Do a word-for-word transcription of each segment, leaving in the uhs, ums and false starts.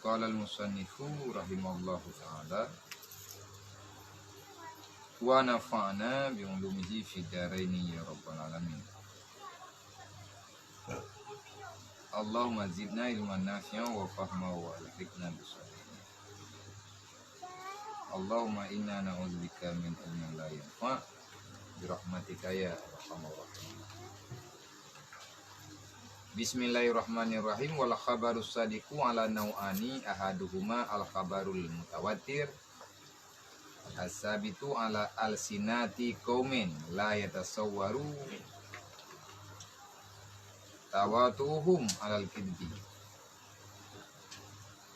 Qala al-musannifu rahimahullahu ta'ala, wa nafa'na bi ulumihi fid daraini ya rabbal alamin. Allahumma zidna ilman nafi'a wa fahma wa alhiqna bis shalihin. Allahumma inna na'udzubika min ilmin la yanfa', bi rahmatika ya arhamar rahimin. Bismillahirrahmanirrahim. Wal khabarus sadiqu ala nau'ani, ahaduhuma al khabarul mutawatir, as-sabitu ala alsinati qaumin la yatasawwaru tawatu'uhum alal kidbi.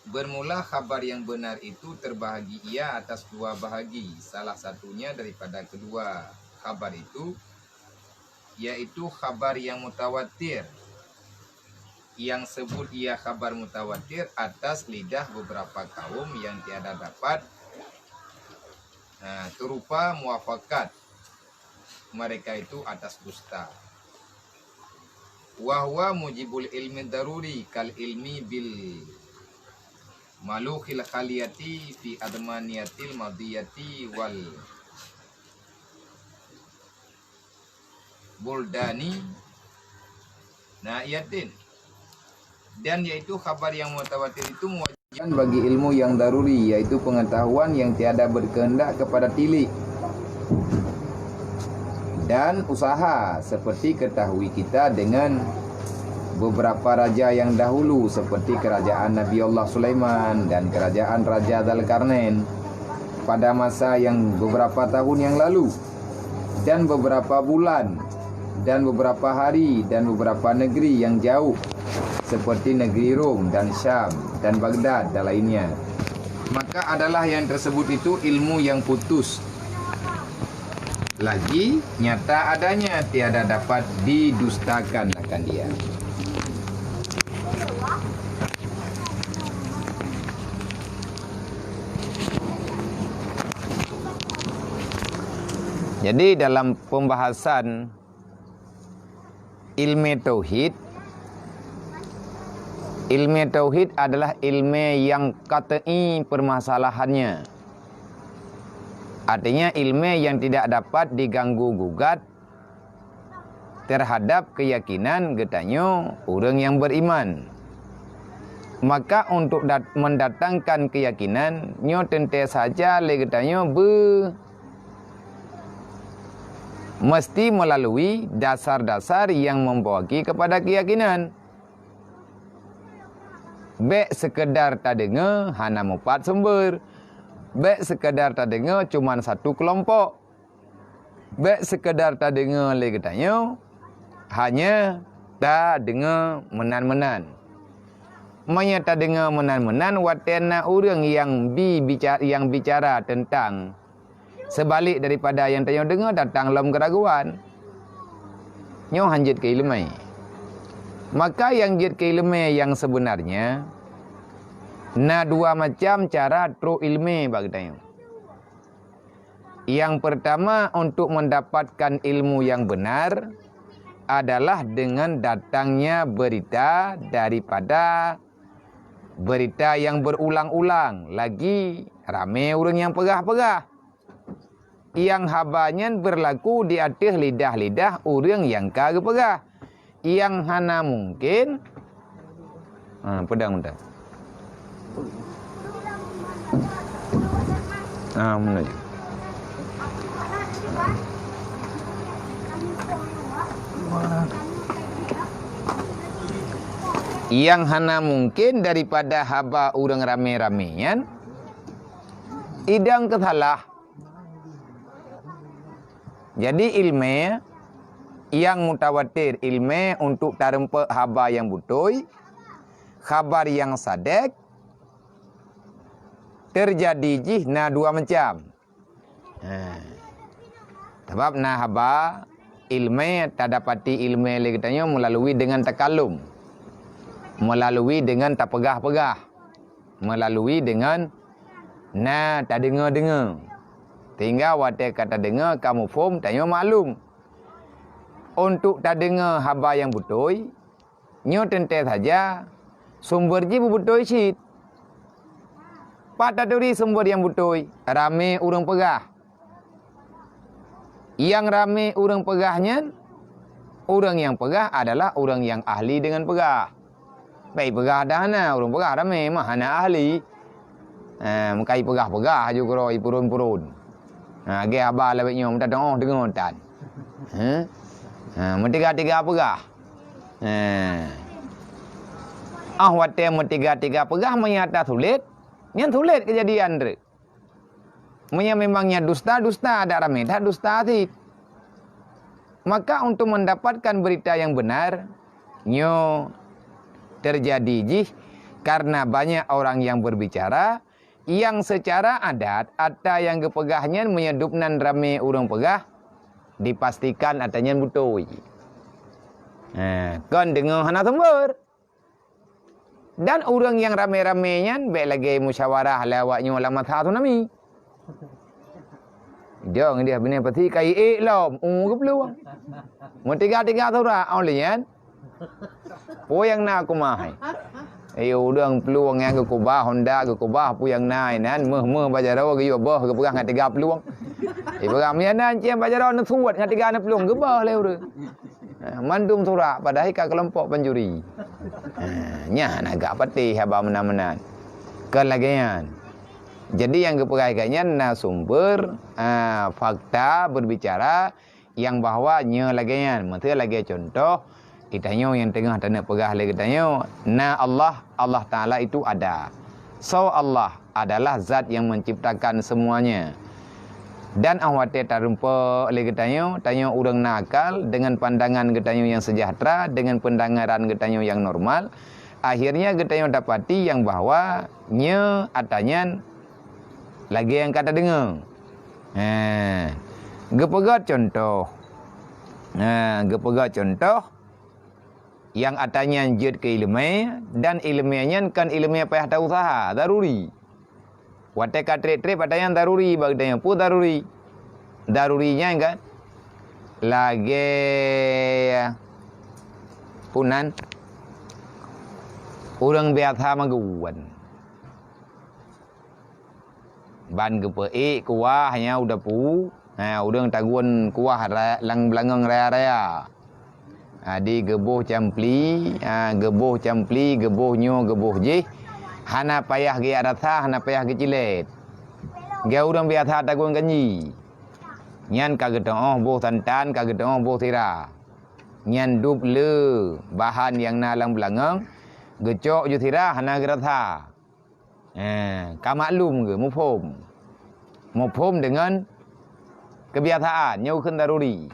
Bermula khabar yang benar itu terbahagi ia atas dua bahagi. Salah satunya daripada kedua khabar itu, yaitu khabar yang mutawatir, yang sebut ia khabar mutawatir atas lidah beberapa kaum yang tiada dapat, ha, terupa muafakat mereka itu atas dusta. Wa huwa mujibul ilmi daruri kal ilmi bil malukhil khaliyati fi admaniyatil madiyati wal buldani na'iyatin. Dan yaitu khabar yang mutawatir itu mewajibkan bagi ilmu yang daruri, yaitu pengetahuan yang tiada berkehendak kepada tilik dan usaha, seperti ketahui kita dengan beberapa raja yang dahulu, seperti kerajaan Nabi Allah Sulaiman dan kerajaan Raja Dzulkarnain pada masa yang beberapa tahun yang lalu, dan beberapa bulan, dan beberapa hari, dan beberapa negeri yang jauh, seperti negeri Rom dan Syam dan Baghdad dan lainnya. Maka adalah yang tersebut itu ilmu yang putus, lagi nyata adanya, tiada dapat didustakan akan dia. Jadi, dalam pembahasan ilmu tauhid, ilmu tauhid adalah ilmu yang qat'i permasalahannya. Artinya, ilmu yang tidak dapat diganggu gugat terhadap keyakinan geutanyoe ureuëng nyang beriman. Maka, untuk dat-, mendatangkan keyakinan nyoe teuntée saja lé geutanyoe beu-, mesti melalui dasar-dasar yang membawa kepada keyakinan. Bék sekedar tadeungoe hana mupat sumber. Bék sekedar tadeungoe cuman satu kelompok. Bék sekedar tadeungoe lé geutanyoe, hanya tadeungoe meunan-meunan. Meunyoe tadeungoe meunan-meunan, watée na ureuëng nyang bi bica-, nyang bicara teuntang seubalik daripada nyang tanyoe deungoe, datang lom keuraguan. Nyoe hana jeuet keu iéleumé. Maka nyang jeuet keu iéleumé nyang seubeunarnya, na dua macam cara trok iéleumé bak geutanyoe. Yang pertama, untuk mendapatkan ilmu yang benar adalah dengan datangnya berita daripada berita yang berulang-ulang, lagi ramé ureuëng nyang peugah-peugah. Nyang haba nyan beurlaku di ateueh lidah-lidah ureuëng nyang ka geupeugah. Nyang hana mungken, ha, peudang-peudang. Ha, meunan. Nyang hana mungken daripada haba ureuëng ramé-ramé nyan, idang keusalah. Jadi, iéleumé nyang mutawatir, iéleumé untuk tareumpok haba nyang beutôi, haba nyang sadék, teujadi jih na dua macam. Ha. Sabab na haba iéleumé, tadapati iéleumé lé geutanyoe meulalu deungon takalum, meulalu deungon tapeugah-peugah, meulalu deungon na tadeungoe-deungoe. Sehingga watée ka tadeungoe, ka muphom, tanyoe maklum. Untuk tadeungoe haba nyang beutôi, nyoe teuntée saja sumber jih beubeutôi cit. Pat taturi sumber nyang beutôi? Ramé ureuëng peugah. Nyang ramé ureuëng peugah nyan, ureuëng nyang peugah adalah ureuëng nyang ahli deungon peugah. Bèk peugah dah hana, ureuëng peugah ramé mah hana ahli. Ha, meukai peugah-peugah aju keudroe purôn-purôn. Ha, lagèe haba lawét nyoe meutateuôh deungoe tan. Ha? Ha, meutiga-tiga peugah. Ha. Ah watèe meutiga-tiga peugah meunyo atra sulet, nyan sulet keujadian treuk. Meunyo memang nyan dusta, dusta, adak ramé that dusta cit. Maka untuk mendapatkan berita yang benar, nyoe terjadi jih karena banyak orang yang berbicara, yang secara adat atra nyang geupeugah nyan meunyo dubnan ramé ureuëng peugah, dipastikan atra nyan beutôi. Ha, kon deungoe hana sumber. Dan ureuëng nyang ramé-ramé nyan bèk lagèe musyawarah lé awak nyoe lam masa tsunami. Jong dia binéh pasi kai ék lom, u geuplueng. Meutiga-tiga surat, oh lé nyan. Peue nyang na keumah hai? Eh, ureuëng plueng nyang geukubah, honda geukubah, peue nyang na inan, meuh-meuh bak jaroe geuyue boh geupeugah ngon tiga plueng. Eh, peugah meunan cit bak jaroe neusuet ngon tiga neuplueng geuboh lé ureuëng. Ha, mandum surat padahai ka keulompok pencuri. Ha, nyan agak patéh haba meunan-meunan. Kon lagèe nyan. Jadi nyang geupeugah lagèe nyan na sumber, ha, fakta berbicara nyang bahwa nyoe lagèe nyan. Miseu lagèe cuntoh, geutanyoe nyang teungoh taneuk peugah lé geutanyoe, na Allah, Allah Taala itu ada. Soe Allah? Adalah zat yang menciptakan semuanya. Dan óh watèe tarumpok lé geutanyoe, tanyoe ureuëng na akal, dengan pandangan geutanyoe nyang seujahteura, dengan peundangaran geutanyoe nyang normal, akhirnya geutanyoe dapati nyang bahwa nyoe atra nyan lagèe nyang ka tadeungoe. Ha, geupeugöt cuntoh. Ha, geupeugöt cuntoh, nyang atra nyan jeuet keu iéleumé, dan iéleumé nyan kon iéleumé payah ta-useuha, daruri. Watèe ka trép-trép atra nyan daruri bak geutanyoe. Peue daruri? Daruri nyan kan lagèe peue nan ureuëng biasa maguen. Ban geupeuék kuah nyang u dapu, ha, ureuëng taguen kuah ra-, lam beulangöng raya-raya. Ha, di geuboh campli, ha, geuboh campli, geuboh nyoe, geuboh jih. Hana payah geujak rasa, hana payah geucilét. Geu ureuëng biasa taguen ganji. Nyan ka geuteuôh boh santan, ka geuteuôh boh sira. Nyan dub le bahan nyang na lam beulangöng, geucok ju sira hana geurasa. Eh, ka maklum geuh, muphom. Muphom deungon keubiasaan, nyoe kheun daruri.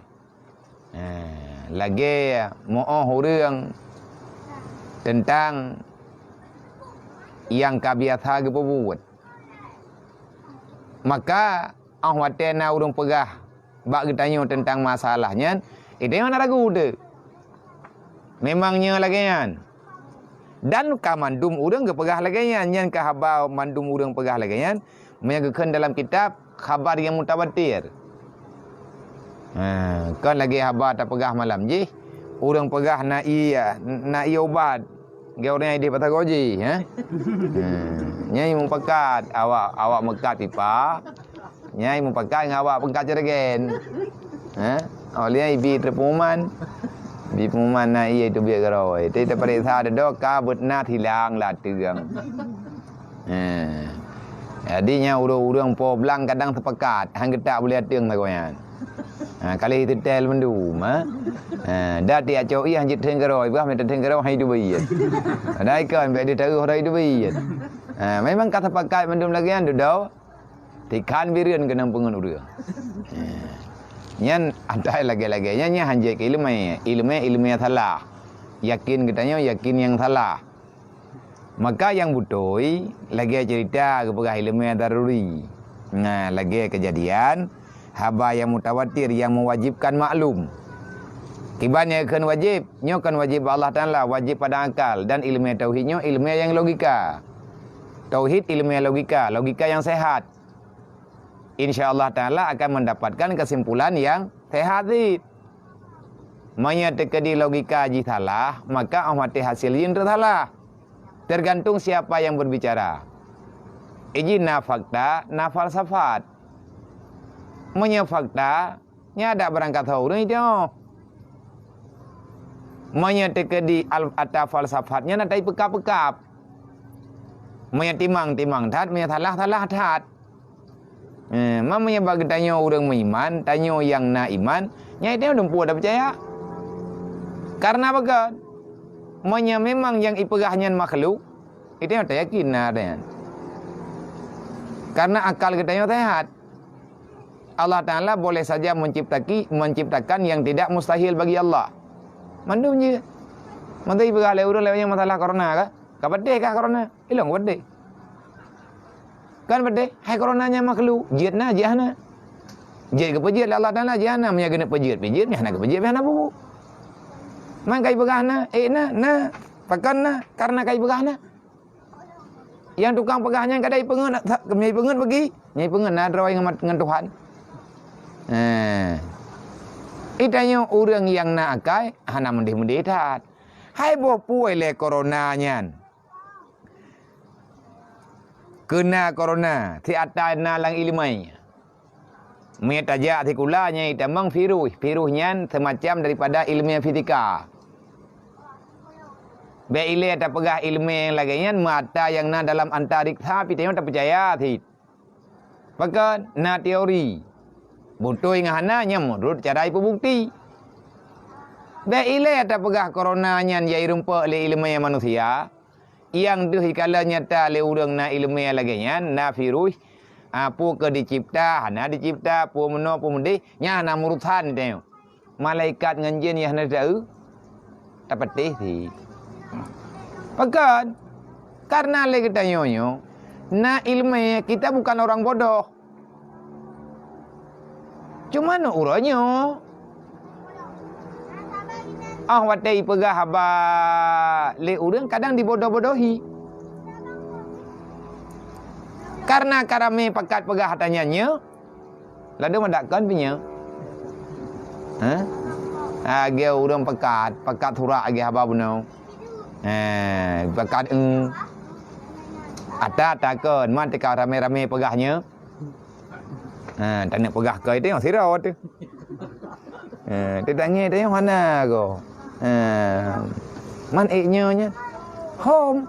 Eh, lagèe meu'oh ureuëng teuntang nyang ka biasa geupeubuet. Maka, óh watèe na ureuëng peugah bak geutanyoe teuntang masalah nyan, geutanyoe hana ragu teuh. Memang nyoe lagèe nyan. Dan ka mandum ureuëng geupeugah lagèe nyan, nyan ka haba mandum ureuëng peugah lagèe nyan, meunyoe geukheun dalam kitab khabar nyang mutawatir. Ha, kon lagèe haba tapeugah malam jih, ureuëng peugah na ié, na ié ubat. Geu ureuëng nyang idéh patah goji, ha? Ha, nyan mupakat awak, awak meukat pipa. Nyan mupakat ngon awak peungkat jeureuen. Ha? Oh, lheueh ibi teupeuman. Bi peuman na ié teubiet keudroe. Tapi tapareksa dudoe ka beuet na hilang lateueng. Ha. Jadi nyan ureuëng-ureuëng po blang kadang teupakat, han geutak bulèe ateueng sagoe nyan. Ha, ka lheueh teutel mandum, ha. Ha, dan tiap cok ié han jeuet teueng keudroe, bah mita teueng keudroe han jeuet teubiet. Padahai kan bèk ditaeu roh jeuet teubiet. Ha, memang ka teupakat mandum lagèe nyan dudoe. Tikhan bireuen keunong peungon ureuëng. Ha. Nyan atai lagèe-lagèe nyan, nyan han jeuet keu iéleumé. Iéleumé, iéleumé nyang salah. Yakin geutanyoe yakin nyang salah. Maka nyang beutôi, lagèe ceurita geupeugah iéleumé daruri. Nah, lagèe keujadian, haba nyang mutawatir nyang meuwajibkan maklum. Kiban nyang kheun wajéb, nyoe kon wajéb bak Allah Taala, wajéb padang akal, dan iéleumé tauhid nyoe iéleumé nyang logika. Tauhid iéleumé logika, logika nyang sehat. Insya Allah Taala akan mendapatkan kesimpulan nyang sehat cit. Meunyoe teukeudi logika jih salah, maka óh watèe hasil jih teusalah. Tergantung siapa yang berbicara. Iji na fakta, na falsafat. Meunyoe fakta, nyan adak barangkasoe ureuëng itoe. Meunyoe teukeudi al-, ata falsafat nyan ata ipeukab-peukab. Meunyoe timang, timang that, meunyoe salah, salah that. Eh, ma meunyoe bak geutanyoe ureuëng meuiman, tanyoe nyang na iman, nyan itoe dumpeue tapeucaya. Karena pakon? Meunyoe memang nyang ipeugah nyan makhluk, itoe tayakin na nyan. Karena akal geutanyoe sehat. Allah Ta'ala boleh saja menciptaki-, menciptakan yang tidak mustahil bagi Allah. Mandum jeuet. Mantong ipeugah lé ureuëng lewat nyang masalah corona ka? Ka padeh kah corona? Ilong ka padeh. Kan padeh, hai corona nyan makhluk, jeuet na, jeuet hana. Jeuet geupeujeuet lé Allah Ta'ala, jeuet hana, meunyo geuneuk peujeuet, peujeuet, meunyo hana geupeujeuet, pih hana bubu. Man ka ipeugah na, eh na, na, pakon na, karena ka ipeugah na. Nyang tukang peugah nyan kadang ipeungeut, meunyo ipeungeut bagi, meunyo ipeungeut na droe ngon, ngon Tuhan. Eh. Itanyoe ureuëng nyang na akai, hana meudeh-meudeh that. Hai boh peue lé corona nyan. Keuna corona, siat na lam iéleumé. Meunyo tajak sikula nyan itamong virus. Virus nyan seumacam daripada iéleumé fisika. Bék ilée tapeugah iéleumé nyang lagée nyan, mata nyang na dalam antariksa pih tanyoe tapeucaya cit. Pakon? Na teori. Beutôi ngon hana nyan meunurot cara ipeubukti. Bék ilée tapeugah corona nyan jai rumpok lé iéleumé manusia. Nyang deuh ikalon nyata lé ureuëng na iéleumé lagée nyan, na virus, a, peue keuh dicipta, hana dicipta, peue meunoe, peue meudeh, nyan hana meurusan tanyoe. Malaikat ngon jén nyang hana teu-, tapatéh cit. Pakon? Karena lé geutanyoe nyoe, na iéleumé, kita bukan orang bodoh. Cuman uroe nyoe, ah, watée ipeugah haba lé ureuëng kadang dibodoh-bodohi. Karena ka ramé pakat peugah ata nyan nyoe, ladôm adak kon pih nyoe. Hah? Lagée ureuëng pakat, pakat surat lagée haba bunoe. Eh, pakat, eh. Ata, ata kon, man teuka ramé-ramé peugah nyoe. Ha, taneuk peugah keu itu nyang sidroe tu. Ha, teutanggai tu nyang hana ko. Ha, man ék nyoe nyan. Hom.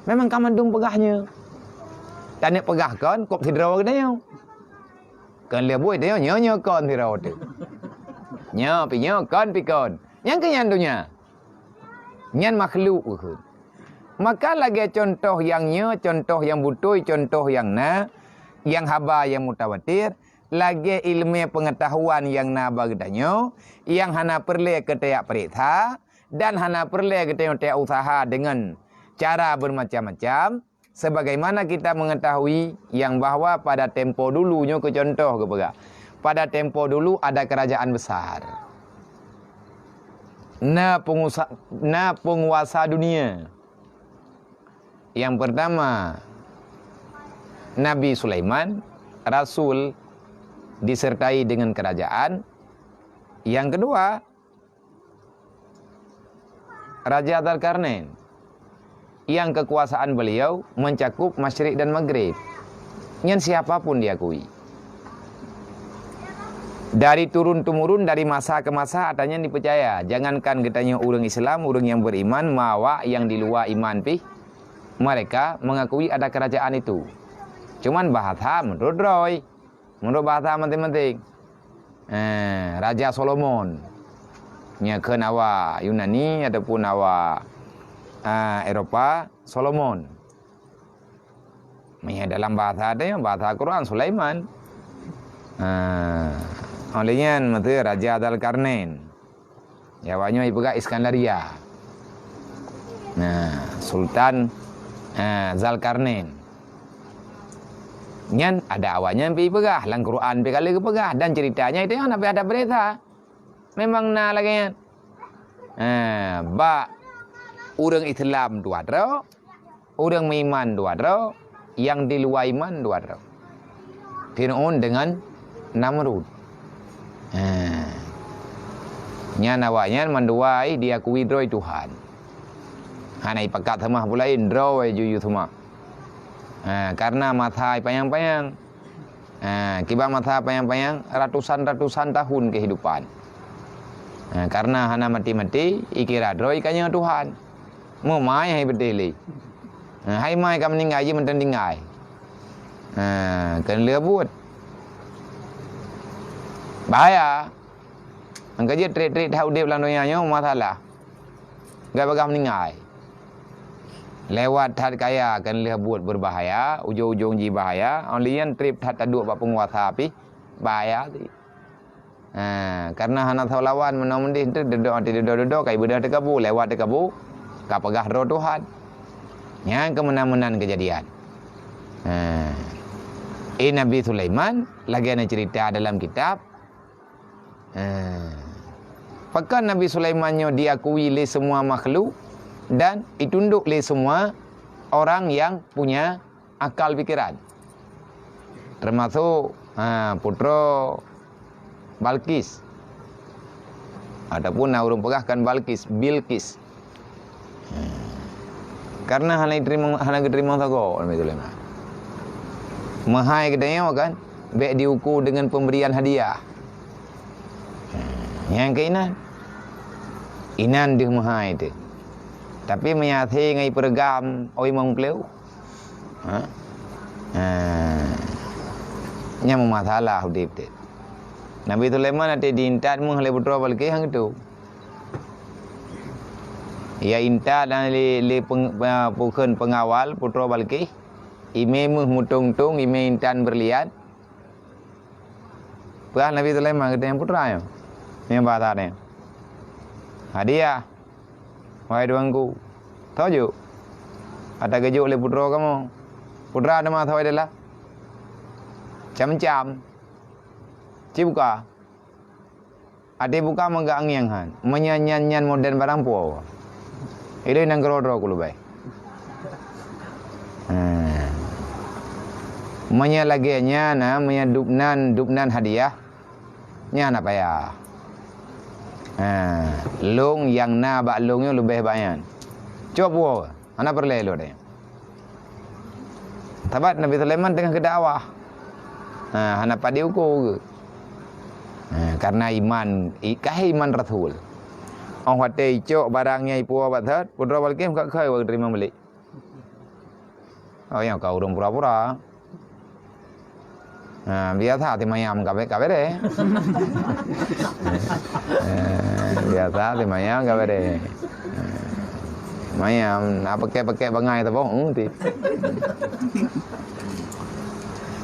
Memang ka mandum peugah nyoe. Taneuk peugah kon kop sidroe geutanyoe. Kon lé buet tanyoe, nyoe, nyoe kon sidroe tu. Nyoe pi nyoe kon pi kon. Nyang keu nyan donya. Nyan makhluk keuh. Maka lagée contoh nyang nyoe, contoh nyang beutôi, contoh nyang na, nyang haba nyang mutawatir, lagée iéleumé peungeutahuan nyang na bak geutanyoe, nyang hana peureulée keu tajak peuriksa, dan hana peureulée geutanyoe tajak usaha deungon cara beumacam-macam, sebagaimana kita mengetahui nyang bahwa pada tempo dulu, nyoe keu contoh geupeugah, pada tempo dulu ada kerajaan besar. Na peungusa-, na peunguasa dunia. Yang pertama, Nabi Sulaiman, rasul disertai dengan kerajaan. Yang kedua, Raja Dzulkarnain, yang kekuasaan beliau mencakup Masyrik dan Maghrib. Nyan siapa pun diakui. Dari turun-temurun, dari masa ke masa, ata nyan dipeucaya. Jangankan geutanyoe ureuëng Islam, ureuëng nyang beriman, ma awak nyang di luwa iman pih, mereka mengakui ada kerajaan itu. Cuman bahasa meunurot droe. Meunurot bahasa maséng-maséng. Eh, Raja Solomon. Nyan kheun awak Yunani ataupun awak, ah, Eropa, Solomon. Meunyo dalam bahasa teuh, bahasa Quran, Sulaiman. Ah, óh lheueh nyan, maksud Raja Dzulkarnain. Di awak nyoe ipeugah Iskandaria. Nah, Sultan, ha, Dzulkarnain. Nyan ada awak nyan pih ipeugah, lam Quran pih ka lheueh geupeugah, dan ceurita nyan itu nyang na pih ada beurita. Memang na lagée nyan. Ha, bak ureuëng Islam dua droe, ureuëng meuiman dua droe, nyang di luwa iman dua droe. Fir'aun dengan Namrud. Ha. Nyan awaknyan mandua diakui droe Tuhan. Hana ipakat seumah peue laén, droe jiyue seumah. Ha, karena masa panyang-panyang. Ha, kiban masa panyang-panyang, ratusan-ratusan tahun kehidupan. Ha, karena hana mati-mati, ikira droe ikanyoe Tuhan. Meumai hai beutôi lé. Ha, hai mai ka meuninggai, jih mantong tinggai. Ha, keu lheueh buet. Bahaya. Nyang ka jeuet treb-treb that udeb lam donya nyoe masalah. Gak bagah meuninggai. Lewat that kaya kan lheueh buet beubahaya, ujong-ujong jih bahaya, 'oh lheueh nyan treb that taduek bak peunguasa pih bahaya ti. Ha, karena hana soe lawan meunoe meudeh tu, dudoe, dudoe, dudoe, kai beudôh teukabu, lewat teukabu, ka peugah droe Tuhan. Nyan keumeunan-meunan keujadian. Ha. Eh, Nabi Sulaiman, lagée na cerita dalam kitab, Ha. Pakon Nabi Sulaiman nyoe diakui lé semua makhluk dan itundok lé semua orang yang punya akal pikiran. Termasuk, ha, putroe Balqis. Ataupun na ureuëng peugah kan Balqis, Bilqis. Karena hana jiteurimong, hana geuteurimong sagoe Nabi Sulaiman. Meuhai geutanyoe kan, bék diuku deungon pemberian hadiah. Nyang keuinan, inan deuh meuhai teuh. Tapi meunyo asé ngon ipeureugam, oi mong pleu. Ha? Ha. Nyan meumasalah udeb teuh. Nabi Sulaiman até diintat meuh lé putroe Balqis han geutu. Ia intat dan lé, lé peng-, pe-, pukon pengawal putroe Balqis, imé meuh mutong-tong, imé intan berlian. Peugah Nabi Sulaiman keu teuh putra nyoe. Nyoe bahasa nyoe. Hadiah, wahai tuanku, tho jok. Ata geujok lé putroe kamoe. Putra teuma tho adalah cam-cam. Ci buka. Até buka meugak ngieng han. Meunyan nyan, nyan modern barang po. Ilée nyang keudroe-droe kulubée. Ha. Meunyan lagée nyan, ha, meunyan dubnan, dubnan hadiah, nyan hana payah. Ha. Lôn nyang na bak lôn nyoe leubeh bak nyan. Cok puwoe. Hana peureulée lôn nyan. Sabab Nabi Sulaiman teungoh geudakwah. Ha, hana pat diuku geuh. Ha, karena iman, i-, kahé iman rasul. 'Oh watée icok barang nyang ipuwoe bak that, putroe Balqis ka keu geuteurimong balik. Oh, nyang ka ureuëng pura-pura. Ha, biasa si mayam ka be-, ka bereh. Eh, biasa si mayam ka bereh. Mayam, na pakai-pakai bangai saboh, hmm, ti.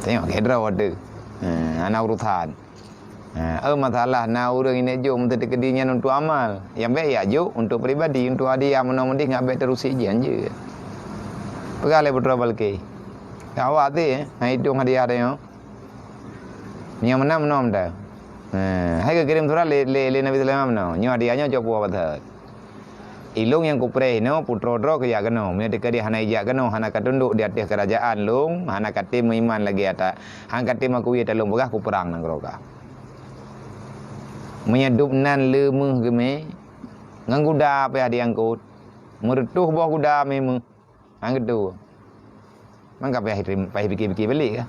Tengok kedra waduh. Ha, ana urusan. Ha, eh, masalah na ureuëng ingat jok meuteukeudi nyan untuk amal. Nyang bék yak jok untuk pribadi, untuk hadiah meunoe meudeh ngat bék terusi jian je. Peugah lé putroe Balqis. Awak ti, eh, ha, itong hadiah tanyoe. Nyang meunan meunoe meunan. Ha, hai geukirém surat lé, lé, lé Nabi Sulaiman meunoe. Nyoe hadiah nyoe cok puwoe bak that. Ilôn nyang kupreh inoe, putroe droe keu jak keunoe. Meunyoe teukeudi hana ijak keunoe, hana ka tundok di ateueh keurajaan lôn, hana ka tem meuiman lagée ata, hana ka tem akui ata lôn peugah kuprang nanggroe kah. Meunyoe dubnan le meuh geumé, ngon guda payah diangkot, meureutoh boh guda mé meuh. Nyang keudua, maka payah iterim-, payah pikir-pikir balik kah.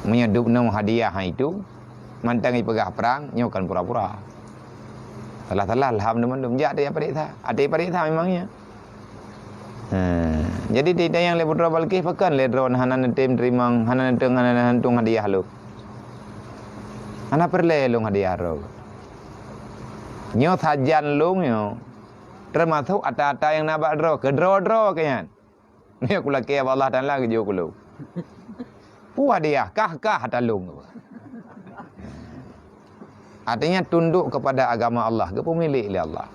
Meunyoe dubnoe hadiah hai itu, mantong ipeugah prang, nyoe kan pura-pura. Salah-salah lham teuma dum jak teuh pareksa. Até pareksa memang nyan. Ha, jadi tanyong lé putroe Balqis, pakon lé droe hana neutem teurimong, hana neutem, hana neuhantom hadiah lôn. Hana peureulée lôn hadiah droe. Nyoe sajan lôn nyoe. Teumasok ata-ata nyang na bak droe, keu droe-droe keuh nyan. Nyoe kulakée bak Allah Taala geujok keu lôn. Peue hadiah, kah-kah ata lôn. Artinya tunduk kepada agama Allah, geupeumilék lé Allah.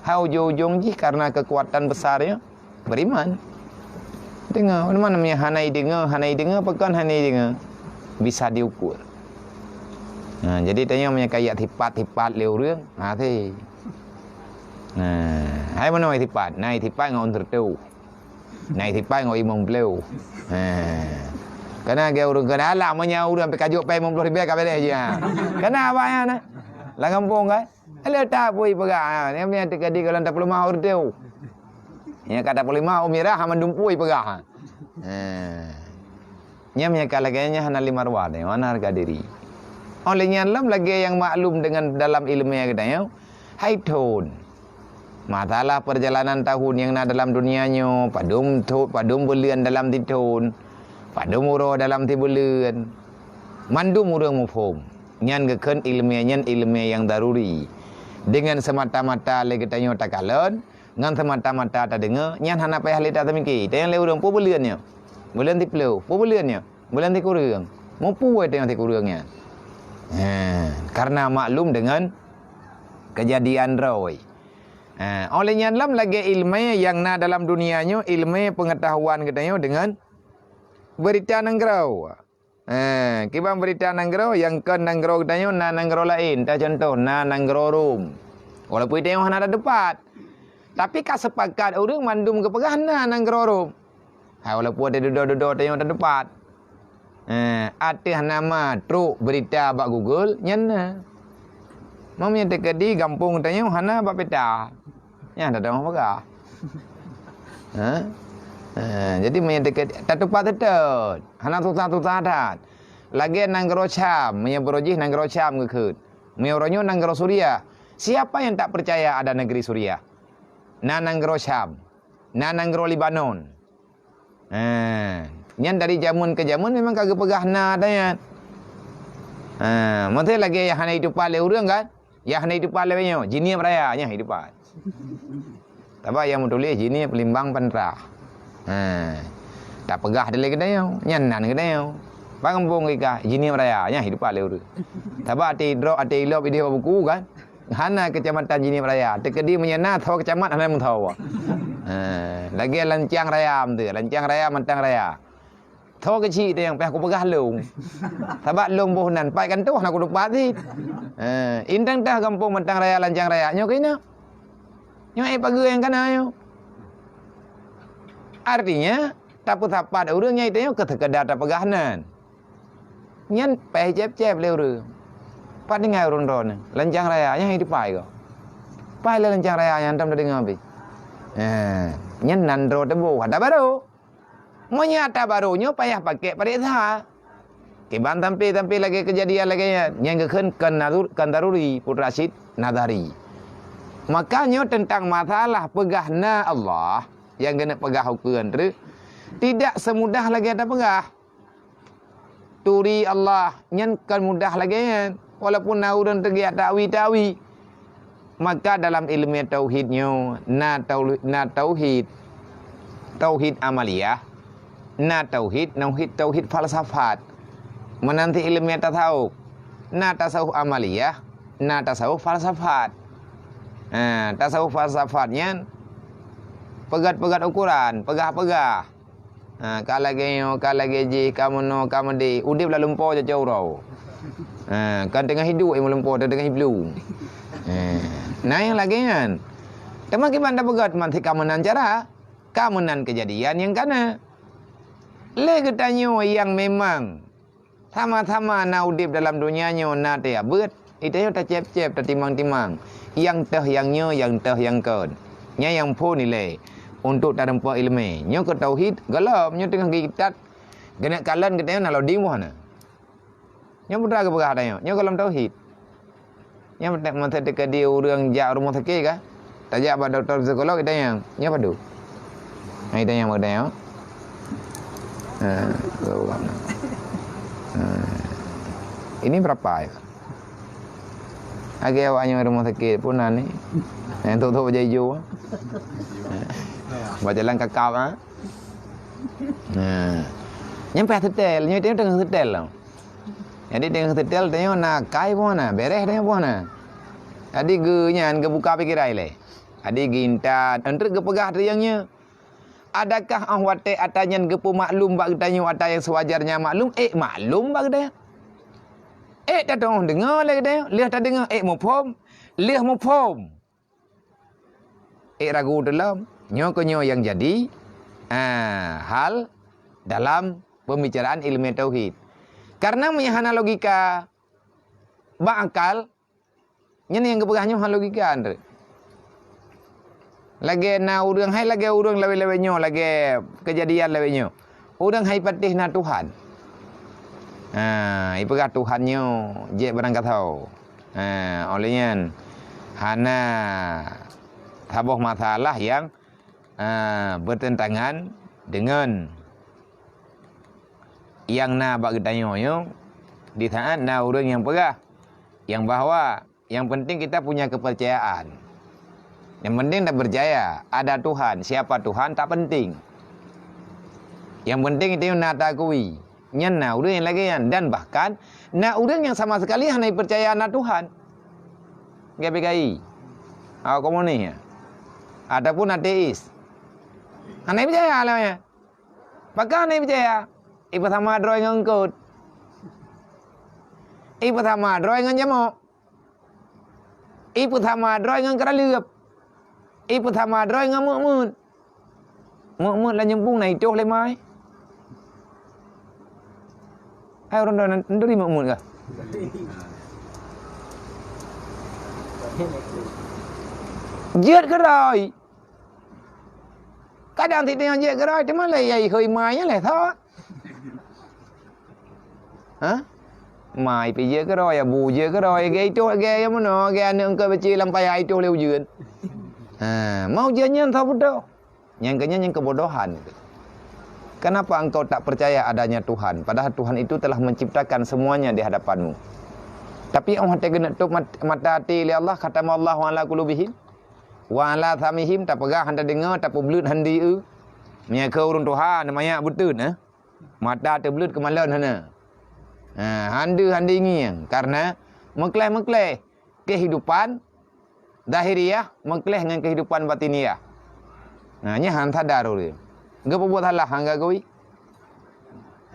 Hai ujong-ujong jih karena kekuatan besar nyoe, beriman. Deungoe, mana meunyoe hana ideungoe, hana ideungoe, pakon hana ideungoe. Bisa diukur. Nah, jadi tanyoe meunyoe kajak sipat-sipat lé ureuëng, ha, si. Nah, hai meunoe sipat, na sipat ngon ureuëng teutu. Na sipat ngon limong ploh. Ha. Kana geu ureuëng kana alah meunyoe ureuëng pih kajok pèng limong ploh ribèe ka beres jih, ha. Kana awaknyan, ha. Lam gampông kan? Lé tapui peugah, ha. Nyang teukeudi golom tapeuleumah ureuëng teuh. Nyang ka tapeuleumah ureuëng mirah, ha, mandum pui peugah, ha. Ha. Nyan meunyo ka lagée nyan hana lima ruwa teuh, hana hareuga diri. Óh lheueh nyan lom lagée nyang maklum deungon dalam iéleumé geutanyoe, hai thon. Masalah peurjalanan tahun nyang na dalam dunia nyoe, padum tho-, padum buleuen dalam sithon, padum uroe dalam sibuleuen. Mandum ureuëng muphom. Nyan geukheun iéleumé nyan iéleumé nyang daruri. Deungon seumata-mata lé geutanyoe takalon, ngon seumata-mata tadeungoe, nyan hana payah lé taseumike. Tanyong lé ureuëng, "Peue buleuen nyoe? Buleuen siplôh. Peue buleuen nyoe? Buleuen sikureueng." Mupeue tanyong sikureueng nyan? Ha, karena maklum deungon keujadian droe. Ha, óh lheueh nyan lom lagée iéleumé nyang na dalam dunia nyoe, iéleumé peungeutahuan geutanyoe deungon beurita nanggroe. Eh, kiban beurita nanggroe, nyang kon nanggroe geutanyoe na nanggroe laén, ta contoh na nanggroe Rom. Walaupun geutanyoe hana tatupat, tapi ka sepakat ureuëng mandum geupeugah na nanggroe Rom. Hai, walaupun watée dudoe-dudoe tanyoe tatupat. Eh, ateueh nama trok beurita bak Google, nyan na. Meunyoe teukeudi gampông tanyoe hana bak peta. Nyan dah dong peugah. Ha? Ha, jadi meunyoe teukeudi tatupat teutôt, hana susah-susah that. Lagée nanggroe Syam, meunyoe baroe jih nanggroe Syam geukheun. Meunyoe uroe nyoe nanggroe Suriah. Siapa yang tak percaya ada negeri Suriah? Na nanggroe Syam, na nanggroe Lebanon. Ha, nyan dari jameun keu jameun memang ka geupeugah na ata nyan. Ha, maksudnya lagée nyang hana jitupat lé ureuëng kan? Nyang hana jitupat lé nyoe, Jeunieb Raya, nyan jitupat. Sabab nyang meutuléh Jeunieb Limbang Pantra. Ha, tapeugah dilée geutanyoe, nyan nan geutanyoe. Bak gampông geupeugah Jeunieb Raya, nyan jitupat lé ureuëng. Sabab até droe, até ilop idéh bak buku kan? Hana keucamatan Jeunieb Raya. Teukeudi meunyoe na tho keucamat hana meusawa. Ha, lagée Lancang Raya meuteue, Lancang Raya, Mantang Raya. Tho keuchik teuh nyang payah kupeugah lôn. Sabab lôn boh nan pat kan toh hana kutupat cit. Ha, intang tah gampông Mantang Raya, Lancang Raya nyoe keunoe. Nyoe ék pageue nyang kana nyoe. Artinya, tapeusapat ureuëng nyang itanyoe keu seukeudar tapeugah nan. Nyan paih cép-cép lé ureuëng. Pat tinggai ureuëng droeneuh, Lancang Raya, nyang hideupai gob. Paih lé Lancang Raya nyang tom tadeungoe pih. Eh, nyan nan droe teuboh, ata barô. Meunyoe ata barô nyoe payah pakék pareksa. Kiban sampai-sampai lagée keujadian lagée nyan, nyang geukheun kon narur-, kon daruri, Putra Syed Nazari. Maka nyoe teuntang masalah peugah na Allah, nyang geuneuk peugah ukeue treuk, tidak semudah lagée tapeugah. Turi Allah nyan kon mudah lagée nyan, walaupun na ureuëng teugiak takwi-takwi. Maka dalam iéleumé tauhid nyoe na tau-, na tauhid, tauhid amaliyah, na tauhid, tauhid, tauhid falsafat. Meunan cit iéleumé tasawuf, na tasawuf amaliyah, na tasawuf falsafat. Ha, tasawuf falsafat nyan peugét-peugét ukoran, peugah-peugah. Ha, ka lagée nyoe, ka lagée jih, ka meunoe, ka meudéh. Udeb lam lumpoe cocok uroe. Ha, kon teungoh hiduek ilmu lumpoe, teungoh hiblu. Ha, na nyang lagée nyan. Teuma kiban tapeugét man cit ka meunan cara, ka meunan keujadian nyang kana. Lé geutanyoe nyang memang sama-sama na udeb dalam donya nyoe na teuabeuet, itanyoe tacép-cép, tatimang-timang, nyang teuh nyang nyoe, nyang teuh nyang kon. Nyan nyang phon ilée untuk tareumpok iéleumé. Nyoe keu tauhid, gohlom nyoe teungoh geuitat, geuneuk kalon geutanyoe na loading boh na. Nyoe putra geupeugah tanyoe, nyoe gohlom tauhid. Nyan meuteuk, meuteuk teukeudi ureuëng jak rumoh sakét ka, tajak bak dokto psikolog, itanyong, "Nyoe padub?" Ha, itanyong bak geutanyoe. Ha, tu kan. Ha. "Ini berapa?" ya. Lagée awak nyoe rumoh sakét pun na ni. Nyang tok-tok bajée ijo. Ha. Bak jalan kakap, ha. Ha. Nyan payah seutét, nyoe teungoh seutét lom. Jadi teungoh seutét tanyoe na kai boh na, béréh tanyoe boh na. Jadi geu nyan geubuka pikeran ilée. Jadi geuintat, enteuk geupeugah teuh nyang nyoe. Adakah óh watée ata nyan geupeumaklum bak geutanyoe ata nyang seuwajarnya maklum, ék maklum bak geutanyoe? Ék tateu'oh deungoe lé geutanyoe, lheueh tadeungoe ék muphom, lheueh muphom. Ék ragu teulom, nyoe keuh nyoe nyang jadi, ah, hal dalam pembicaraan iéleumé tauhid. Karena meunyoe hana logika, bak akal, nyan nyang geupeugah nyoe hana logika, Andre. Lagée na ureuëng, hai lagée ureuëng lawét-lawét nyoe, lagée keujadian lawét nyoe. Ureuëng hai patéh na Tuhan. Ha, ipeugah Tuhan nyoe jeuet barangkasoe. Ha, óh lheueh nyan hana saboh masalah nyang, ha, beuteuntangan deungon nyang na bak geutanyoe nyoe, di saát na ureuëng nyang peugah nyang bahwa yang penting kita punya kepercayaan. Yang penting dah percaya ada Tuhan, siapa Tuhan tak penting. Yang penting itu na takui. Nyan na ureuëng nyang lagée nyan dan bahkan na ureuëng nyang sama sekali hana percaya na Tuhan. G P K I. Awak komunis ya. Ataupun ateis. Hana percaya lah ya. Pakon hana percaya? Ipeusama droe ngon eungkot. Ipeusama droe ngon jamok. Ipeusama droe ngon keuraleueb. Ipeusama droe ngon meuet-meuet. Meuet-meuet lam nyumbung na itoh lé mai. Hai ureuëng droe, neuturi meuet-meuet kah? Jeuet keudroe. Kadang sit teungoh jeuet keudroe, teuma lé yai hôi mai nyan lé thot. Ha? Mai pih jeuet keudroe, ya bu jeuet keudroe, ya gei toh, gei ya meunoe, gei aneuëk eungkot beucé lam paya itoh lé ujeuen. Ha, mau ujeuen nyan thot beutôi. Nyang keunyan nyang keubodohan. Kenapa engkau tak percaya adanya Tuhan, padahal Tuhan itu telah menciptakan semuanya di hadapanmu? Tapi oh hate keuneuk tôp mat-, mata até lé Allah, khatamallahu ala qulubihim wa ala sam'ihim, tapeugah hana tadeungoe, tapeubleuet hana dieu. Meunyoe keu ureuëng tuha, na manyak beuteun, eh? Mata teubleuet keumalon hana. Ha, hana hana ngieng karena meukleh-meukleh kehidupan zahiriah meukleh ngon kehidupan batiniah. Nah, nyan hana sadar ureuëng. Geupeubuet salah hana geukui.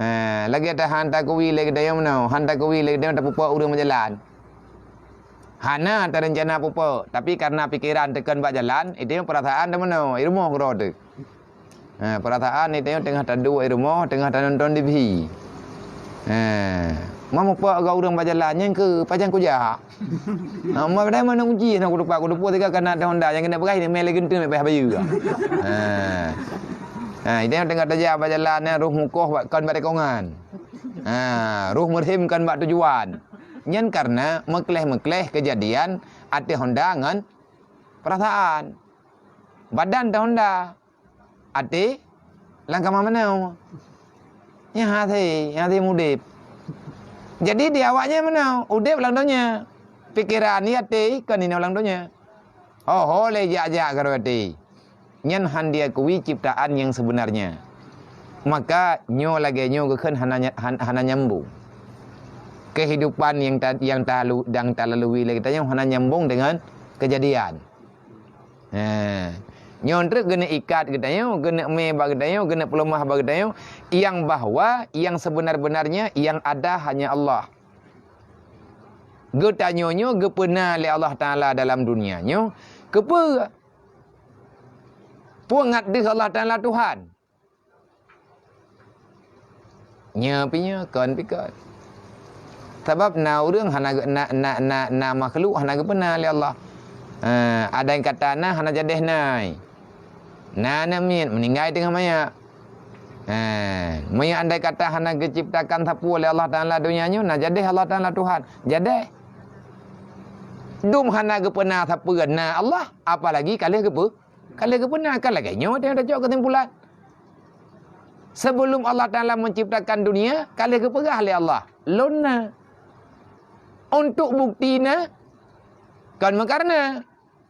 Ha, lagée tahan takui lé geutanyoe meunoe, han takui lé geutanyoe tapeupo ureuëng meujalan. Hana tarencana pupo, tapi karena pikeran teukon bak jalan, itu perasaan teumeunoe, i rumoh keudroe teuh. Ha, perasaan itu teungoh taduek i rumoh, teungoh tanonton T V. Ha, ma mupo gau ureuëng bak jalan nyan keu pajan kujak. Ha, ma padahai mana kunci na kutupa, kutupa tiga kana ada Honda nyang kena peugah ini mele genteng mebeh bayu. Ha. Ha, itu teungoh tajak bak jalan nyan roh mukoh bak kon bak dekongan. Ha, roh meurhem kon bak tujuan. Nyan karena meukleh-meukleh kejadian até Honda ngon perasaan. Badan teuh Honda, até lam kama meunoe. Nyan hase, nyan hase udeb. Jadi di awaknyan meunoe, udeb lam donya. Pikeran di até kon inoe lam donya. Ho-ho lé jak-jak keudroe até. Nyan han diakui ciptaan nyang sebenarnya. Maka nyoe lagée nyoe geukheun hana nya-, han-, hana nyambung. Kehidupan nyang ta-, nyang talu-, nyang talalui lé geutanyoe hana nyambung deungon kejadian. He. Nyoe treuk geuneuk ikat geutanyoe, geuneuk mé bak geutanyoe, geuneuk peuleumah bak geutanyoe, nyang bahwa nyang sebenar-benarnya nyang ada hanya Allah. Geutanyoe nyoe geupeuna lé Allah Taala dalam dunia nyoe, keupeue? Peue ngat deuh Allah Taala Tuhan? Nyoe pih nyoe, kon pih kon. Sabab na ureuëng hana geu-, na, na, na, na makhluk hana geupeuna lé Allah. Ha, andai kata na hana jadeh nai. Na aneuk miet meuninggai teungoh manyak. Ha, meunyoe andai kata hana geuciptakan sapeue lé Allah Taala donya nyoe, na jadeh Allah Taala Tuhan. Jadeh. Dum hana geupeuna sapeue na Allah, apalagi ka lheueh geupeu-, ka lheueh geupeuna, kan lagée nyoe teuh tacok keusimpulan. Sebelum Allah Taala menciptakan dunia, ka lheueh geupeugah lé Allah, "Lôn na." Untuk bukti na, kon meukareuna.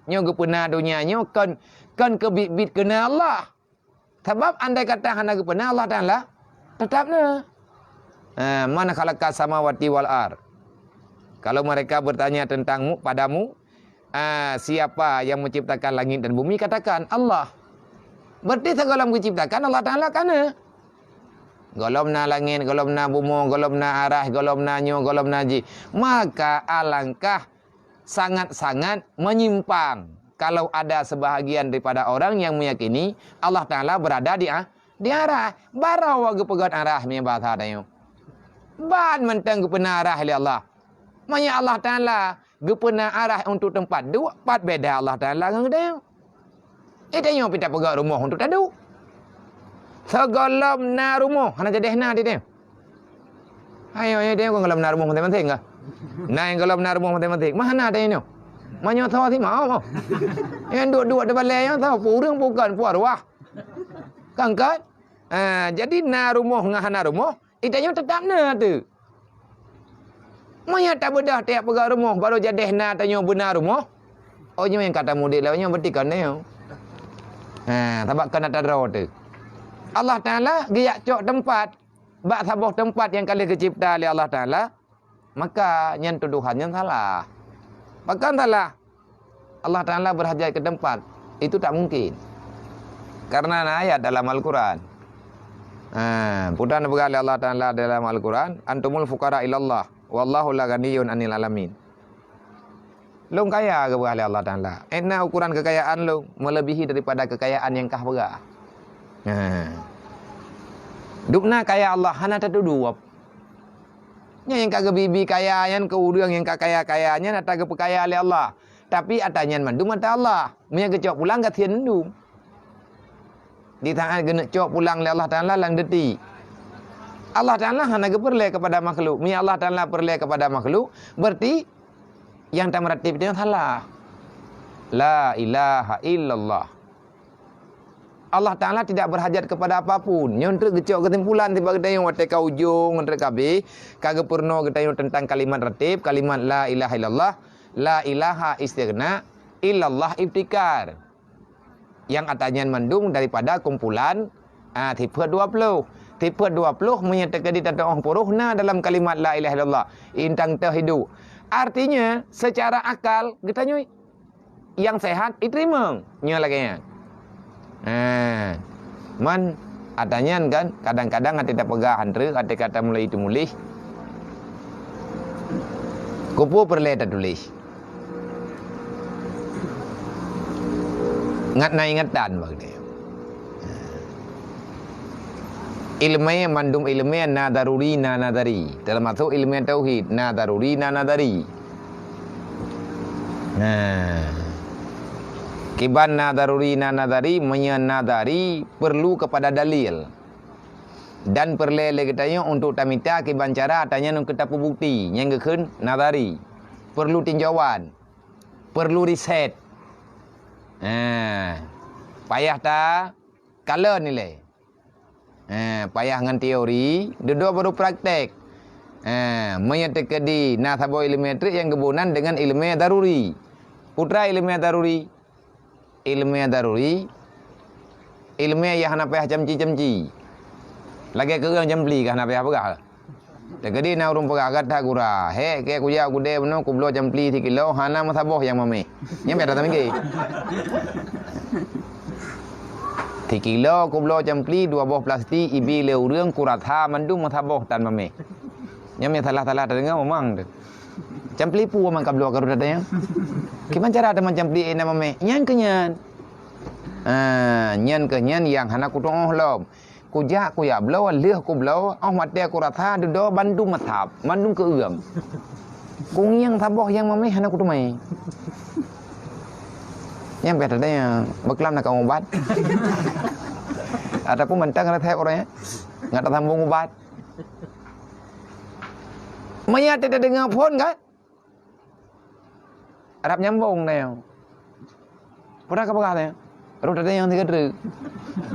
Nyoe geupeuna donya nyoe kon, kon keubiet-biet keu na Allah. Sabab andai kata hana geupeuna Allah Taala, teutap na. Ha, "Man khalaqas samawati wal ard." Kalau mereka bertanya tentangmu, padamu, ah, siapa yang menciptakan langit dan bumi, katakan, "Allah." Berarti sigohlom geuciptakan Allah Taala ka na. Gohlom na langét, gohlom na bumoe, gohlom na arah, gohlom na nyoe, gohlom na jih. Maka alangkah sangat-sangat menyimpang kalau ada sebahagian daripada orang yang meyakini Allah Taala berada di a-, di arah. Barô geupeugét arah meunyoe basa tanyoe. Ban mantong geupeuna arah lé Allah. Meunyoe Allah Taala geupeuna arah untuk teumpat duek, pat beda Allah Taala ngon geutanyoe. Geutanyoe pih tapeugét rumoh untuk taduek. Sigohlom na rumoh, hana jadeh na di nyoe. Hai, hai, di nyoe gohlom na rumoh maséng-maséng kah? Na nyang gohlom na rumoh maséng-maséng. Mah hana di nyoe. Meunyoe tho si mau. Nyang duek-duek di balée nyoe tho, ureuëng bukan puah ruah. Kan, kan? Ah, jadi na rumoh ngon hana rumoh, di tanyoe teutap na teuh. Meunyoe tabeudoh tiep peugah rumoh, barô jadeh na tanyoe beuna rumoh, oh, nyoe nyang ka tamudek lawét nyoe, berarti kon nyoe. Ha, sabab kon ata droe teuh. Allah Taala geujak cok teumpat bak saboh teumpat nyang ka lheueh geucebta lé Allah Taala, maka nyan tuduhan nyan salah. Pakon salah? Allah Taala berhajat ke tempat. Itu tak mungkin. Karena na ayat dalam Al-Quran. Ha, peue neupeugah lé Allah Taala dalam Al-Quran, "Antumul fuqara ilallah, wallahu la ghaniyun anil alamin." Lôn kaya geupeugah lé Allah Taala. Ena ukuran kekayaan lôn melebihi daripada kekayaan nyang kah peugah. Ha. Dubna kaya Allah hana tatudup. Nyan nyang ka geubi-bi kaya nyan keu ureuëng nyang ka kaya-kaya nyan ata geupeukaya lé Allah. Tapi ata nyan mandum ata Allah. Meunyoe geucok pulang gasien mandum. Di saat geuneuk cok pulang lé Allah Taala lam detik. Allah Taala hana geupeureulée kepada makhluk. Meunyoe Allah Taala peureulée kepada makhluk, berarti nyang tameuratéb nyan salah. La ilaha illallah. Allah Taala tidak berhajat kepada apapun. Nyoe treuk geucok keusimpulan sibak geutanyoe watée ka ujong treuk ka abéh, ka geupeurunoe geutanyoe teuntang kalimat ratib, kalimat la ilaha illallah, la ilaha istighna, illallah ibtikar. Nyang ata nyan mandum daripada kumpulan, ah, sifeut dua ploh. Sifeut dua ploh meunyoe teukeudi tatu'oh puroh na dalam kalimat la ilaha illallah, intang teuh hidup. Artinya, secara akal geutanyoe nyang sehat iteurimong. Nyoe lagée nyan. Ha. Man, ata nyan kan, kadang-kadang até tapeugah han treuk, até ka tamulai teumuléh. Keupeue peureulée tatuléh? Ngat na ingatan bak geutanyoe. Ileumé, mandum ileumé na daruri, na nadari, teumasok ileumé tauhid, na daruri, na nadari. Nah, kiban na daruri, na nadari, meunyoe nadari perlu kepada dalil. Dan peureulée lé geutanyoe untuk tamita kiban cara ata nyan untuk tapeubukti nyang geukheun nadari. Perlu tinjauan, perlu riset. Nah, payah ta kalon ilée. Eh, payah ngon teori, dudoe baru praktek. Eh, meunyoe teukeudi na saboh ileumé treuk nyang geubonan deungon ileumé daruri. Peue treuk ileumé daruri? Ileumé daruri, ileumé nyang hana payah camci-camci. Lagée keu ureuëng campli ka hana payah peugah. Teukeudi na ureuëng peugah, "Gata gura, hék keu kujak keudè bunoe kubloe campli sikilo, hana meusaboh nyang mamèh." Nyan payah that minggi. Sikilo kubloe campli dua boh plastik ibi lé ureuëng, kurasa mandum meusaboh tan mamèh. Nyan salah-salah tadeungoe memang tu. Campli peue man kabloe ka rot that nyan? Kiban cara teuma campli ék na mamèh? Nyan keuh nyan. Ah, nyan keuh nyan nyang hana kutu'oh lom. Kujak, kujak bloe, lheueh kubloe, óh watée kurasa dudoe bandum meusab, bandum keueum. Kungieng saboh nyang mamèh hana kuteumé. Nyang pih teudeungoe, beuklam na ka ubat. Ataupun mantong resep ureuëng, ngat tasambong ubat. Meunyoe teudeungoe phon kan? Rab nyambong na nyoe. Peue ka peugah nyoe? Rot teudeungoe nyang sigoe treuk.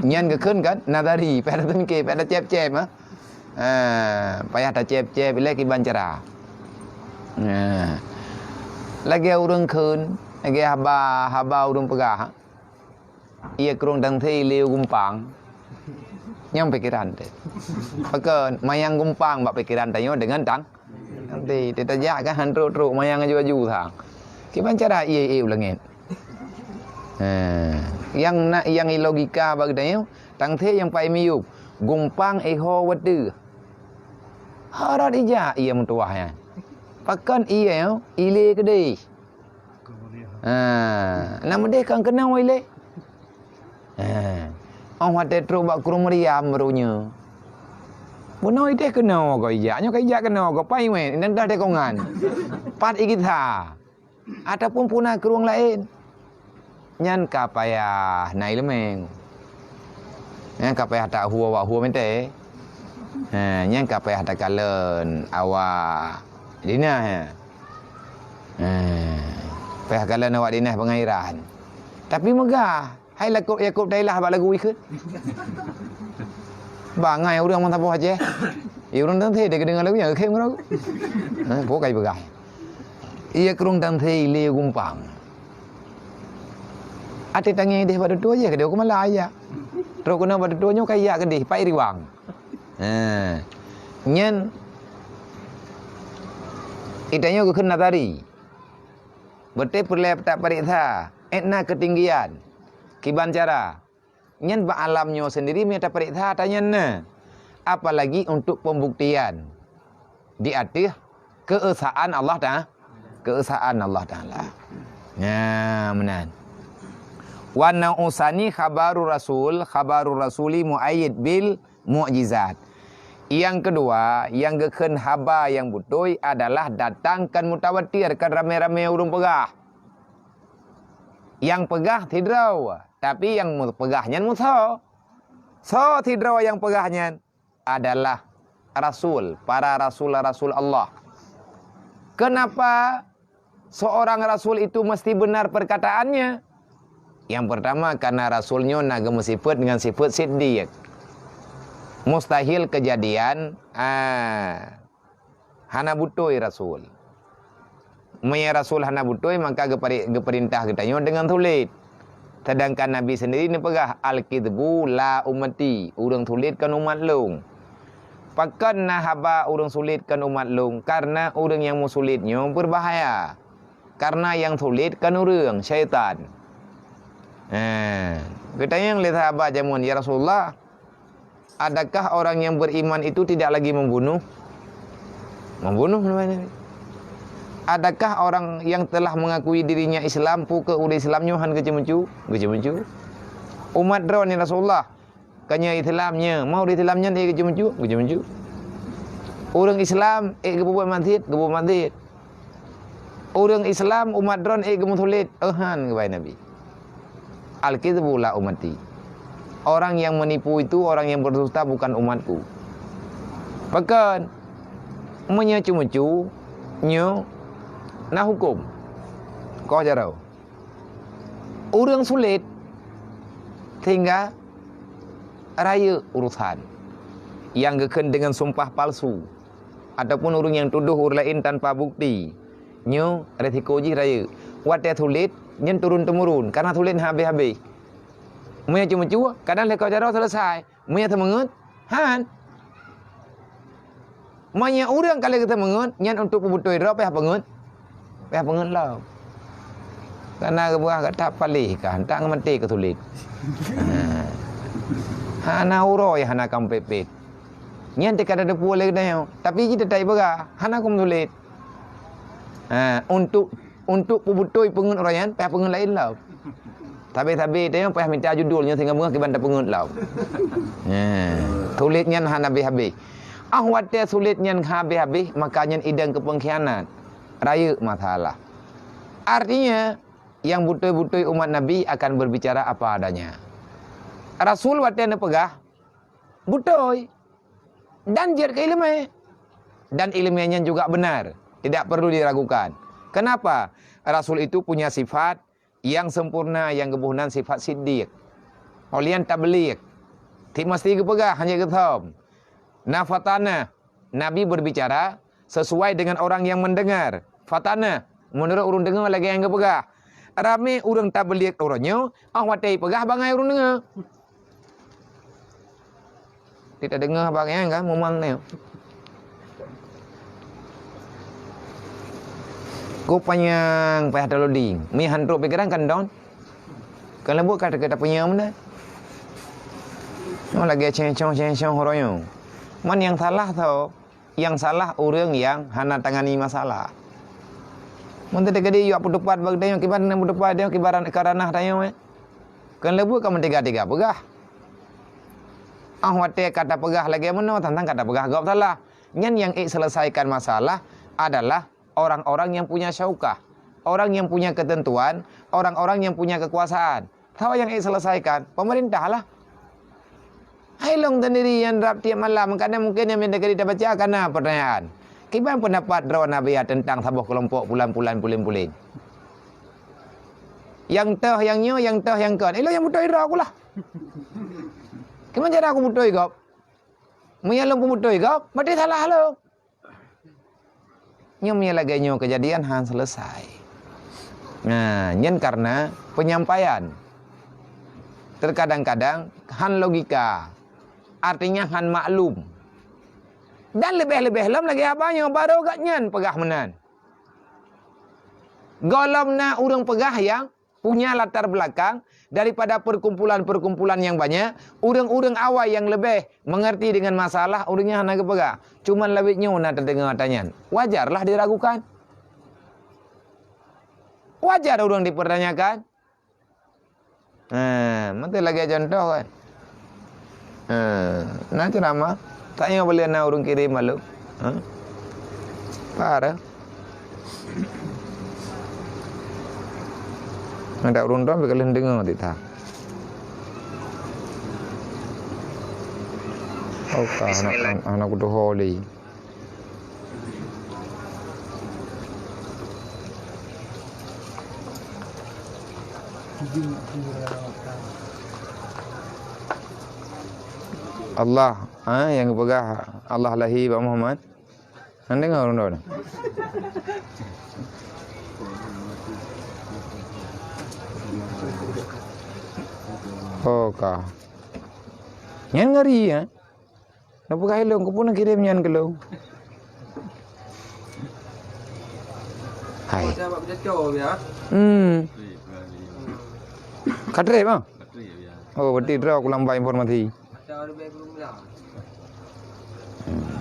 Nyan geukheun kan? Nadari, payah teumiké, payah tacép-cép, ha? Ha, payah tacép-cép ilée kiban cara. Ha. Lagée ureuëng kheun, lagée haba, haba ureuëng peugah. Ié krueng tangse ilée gumpang. Nyang pikeran teuh. Pakon, manyang gumpang bak pikeran tanyoe deungon tang-, tangse. Teutajak kan han trok-trok manyang aju-aju sang. Kiban cara ié-ié u langét. Ha. Nyang na, nyang ilogika bak geutanyoe, tangse nyang paih miyueb, gumpang iho watée. Harot ijak ié meutuwah nyan. Pakon ié nyoe ilée keudeh. Ha, na meudeh kan keunoe ilée. Ha. Óh watée trok bak krueng meriam baroe nyoe. Bunoe ideh keunoe goe ijak, nyoe ka ijak keunoe goe pai wét, nyan dah deungoe nyan. Pat igisa. Ataupun puna krueng laén. Nyan ka payah na ileumé. Nyang ka payah tahu awak hue mete. Ha, nyang ka payah takalon awak dina, ha. Ha, payah kalon awak dina pengairan. Tapi megah, hai Yakub, Yakub Thailand bak lagu ikheun. Bangai ureuëng meusaboh Aceh. Ya ureuëng teunthe dia kedengar lagu nyan, khem ngon lagu. Ha, pokai peugah. Iya keureueng teunthe ile gumpang. Até tangieng ideh bak tutoe, ya keudeh keumala ya. Trok keunoe bak tutoe nyoe kaya keudeh, pai riwang. Ha. Nyan, itanyoe geukheun nazari. Beutôi peureulée tapareksa, étna keutinggian, kiban cara. Nyan bak alam nyoe sendiri meunyoe tapareksa tanyan na. Apalagi untuk pembuktian di ateueh keesaan Allah Ta-, keesaan Allah Taala. Nah, meunan. Wa nau'usani khabaru rasul, khabaru rasuli muayyid bil mukjizat. Yang kedua, yang geukheun haba yang beutôi adalah datang kan mutawatir, kan ramé-ramé ureuëng peugah. Yang peugah sidroe, tapi yang peugah nyan musoe. Soe sidroe yang peugah nyan? Adalah rasul, para rasul-rasul Allah. Kenapa seorang rasul itu mesti benar perkataannya? Yang pertama, karena rasul nyoe na geumeusifeuet dengan sifeuet siddiq. Mustahil kejadian, ah, hana beutôi rasul. Meunyoe rasul hana beutôi, maka geuperi-, geupeurintah geutanyoe deungon sulet. Sedangkan Nabi sendiri neupeugah, "Al-kidbu la ummati," ureuëng sulet kon umat lôn. Pakon na haba ureuëng sulet kon umat lôn? Karena ureuëng nyang meusulet nyoe beubahaya. Karena nyang sulet kon ureuëng, syaitan. Eh, geutanyong lé sahabat jameun, "Ya Rasulullah, adakah orang yang beriman itu tidak lagi membunuh?" Membunuh namanya. Adakah orang yang telah mengakui dirinya Islam, peu kheueh ureuëng Islam nyoe han geuceumeucue? Geuceumeucue. Umat droe ni Rasulullah, ka nyoe Islam nyoe, ma ureuëng Islam nyan ék geuceumeucue? Geuceumeucue. Ureuëng Islam ék geupeubuet maksiet? Geupeubuet maksiet. Ureuëng Islam umat droe ék geumeusulet? Euhan, geubai Nabi. Al-kidbu la ummati. Orang yang menipu itu, orang yang berdusta bukan umatku. Pakon? Meunyoe ceumeucue, nyoe na huköm. Koh jaroe. Ureuëng sulet sehingga rayeuk urusan nyang geukheun deungon sumpah palsu, ataupun ureuëng nyang tudoh ureuëng laén tanpa bukti. Nyoe risiko jih rayeuk. Watée sulet, nyan turun-temurun, karena sulet han habéh-habéh. Meunyoe ceumeucue, kadang lé koh jaroe selesai. Meunyoe teumeungeut, han. Meunyoe ureuëng ka lheueh teumeungeut, nyan untuk peubeutôi droe payah peungeut. Payah peungeut lom. Karena geupeugah gata paléh kah, hantom maté keu sulet. Ha. Hana uroe hana kam pet-pet. Nyan teuka tateupeue lé geutanyoe, tapi jih teutai peugah, hana kum sulet. Ha, untuk, untuk peubeutôi peungeut ureuëng nyan, payah peungeut laén lom. Sabe-sabe teuh payah mita judul nyoe sehingga beungoh kiban tapeungeut lom. Nyan, sulet nyan hana habéh-habéh. Ah watée sulet nyan habéh-habéh, maka nyan idang keu pengkhianat. Rayeuk masalah. Artinya, yang beutôi-beutôi umat Nabi akan berbicara apa adanya. Rasul watée neupeugah, beutôi. Dan jeuet keu iéleumé. Dan iéleumé nyan juga benar. Tidak perlu diragukan. Kenapa? Rasul itu punya sifat yang sempurna, yang geuboh nan sifat siddiq. Ulian tabligh. Ti meusti geupeugah, hana geuthom. Na fatanah, Nabi berbicara sesuai dengan orang yang mendengar. Fatanah, menurut ureuëng deungoe lagée nyang geupeugah. Ramé ureuëng tabligh uroe nyoe, óh watée peugah bangai ureuëng deungoe. Kita deungoe haba nyan kan, mumang nyoe. Ku panyang payah talodi. Mi han trok pikiran kan don. Kan leubuet ka teuka tapeunyang meunan. Nyoe lagée ceng-cong-ceng-cong uroe nyoe. Man nyang salah tho, nyang salah ureuëng nyang hana tangani masalah. Mun teuka di yuak peutupat bak tanyoe, kiban na peutupat tanyoe, kiban ka ranah tanyoe, eh. Kan leubuet ka meutiga-tiga peugah. Ah watée ka tapeugah lagée meunoe, tantang ka tapeugah gob salah. Nyan nyang ék selesaikan masalah adalah orang-orang yang punya syaukah, orang yang punya ketentuan, orang-orang yang punya kekuasaan. Siapa yang ék selesaikan? Pemerintah lah. Hai lôn sendiri nyang rab tiep malam, kadang mungkin nyang minta kali tabaca kana pertanyaan. Kiban pendapat droe Nabi tentang saboh kelompok pulan-pulan pulen-pulen? Nyang toh nyang nyoe, nyang toh nyang kon. Ilôn nyang beutôi droe aku lah. Kiban cara aku beutôi gob? Meunyo lôn peubeutôi gob, berarti salah lôn. Nyoe meunyo lagèe nyoe keujadian han selesai. Nah, nyan karena penyampaian. Terkadang-kadang han logika. Artinya han maklum. Dan leubeh-leubeh lom lagèe haba nyoe, barô gobnyan peugah meunan. Gohlom na ureueng peugah nyang punya latar belakang daripada perkumpulan-perkumpulan nyang banyak, ureueng-ureueng awai nyang leubeh mengerti dengan masalah, ureueng nyan hana geupeugah. Cuman lawét nyoe na teudeungoe ata nyan. Wajarlah diragukan. Wajar ureueng dipertanyakan. Ha, meuteue lagèe contoh kan. Ha, na ceramah, tak ingat boleh na ureueng kirém malu. Ha? Para. Ada ureueng dong, tapi kalian dengar tidak? Oh, ka, anak, anak kutu holi. Allah, ha, nyang geupeugah Allah lahé bak Muhammad. Hana deungoe ureueng droe. Oh, ka. Nyan ngeri, ya. Neupeugah ilôn, keupeue neukirém nyan keu lôn? Hai. Hmm. Ka trép, ah? Oh, berarti droe kulambai informasi. Hmm.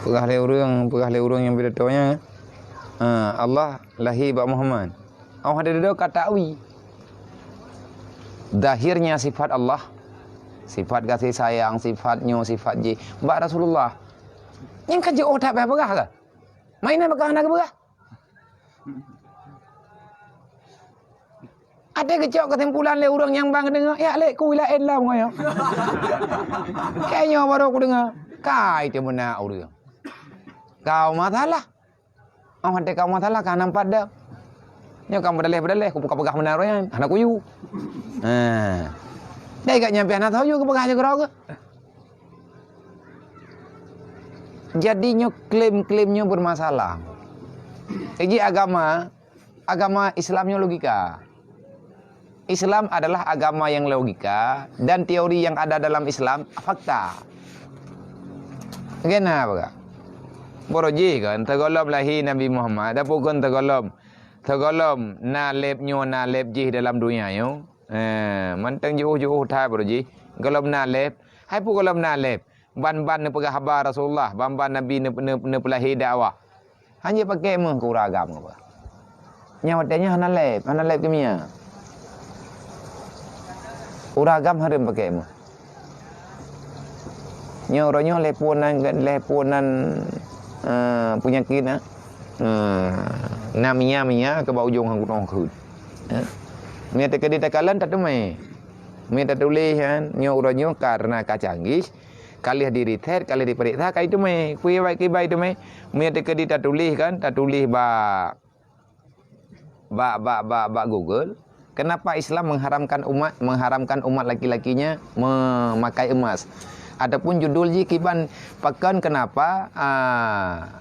Peugah lé ureueng, peugah lé ureueng nyang pidato nyan, ha, Allah lahé bak Muhammad. Oh, ada duduk ka takwil. Zahirnya sifat Allah, sifat gaséh sayang, sifat nyoe, sifat jih, bak Rasulullah. Nyang ka jiôh that bak peugah ka? Mainan bak hana geupeugah. Ada geucok kesimpulan lé ureueng nyang bang deungoe, ya lé ku laén lom ngoyo. Kayak nyoe baru ku deungoe. Kai teuh meunan ureueng. Kau masalah. Oh, hante kau masalah ka nampak dah. Nyoe ka meudaleh-meudaleh, ku buka peugah meunan roh nyan, hana kuyu. Ha. Dai gak nyampe hana tau ju kepeugah je keudroe. Jadi nyoe klaim-klaim nyoe bermasalah. Jadi agama, agama Islam nyoe logika. Islam adalah agama yang logika dan teori yang ada dalam Islam fakta. Kena apa? Boro jih kan, teugohlom lahé Nabi Muhammad, dak pukon teugohlom. Teugohlom na leb nyoe, na leb jih dalam dunia nyoe. Eh, manteng jiôh-jiôh that boro jih. Gohlom na leb. Hai pukon gohlom na leb. Ban-ban neupeugah haba Rasulullah, ban-ban Nabi neu-, neu-, neupeulahé dakwah. Hana jipakè méuh keu ureueng agam apa. Nyang watèe nyan hana leb, hana leb kimia. Ureueng agam hareuem pakè méuh. Nyoe uroe nyoe lhèe phôn nan, lhèe phôn nan, eh, peunyakét na. Eh, na mia-mia keu bak ujong hang gunong kheun. Eh. Mia teukeudi takalon tateumé. Mia tatuléh nyan, nyoe uroe nyoe karena ka canggih, ka lheueh diriset, ka lheueh dipeuriksa, ka iteumé. Kui kiban iteumé. Mia teukeudi tatuléh kan, tatuléh bak, bak, bak, bak, bak Google. Kenapa Islam mengharamkan umat, mengharamkan umat laki-lakinya memakai emas? Ataupun judul jih kiban pakon kenapa, ah,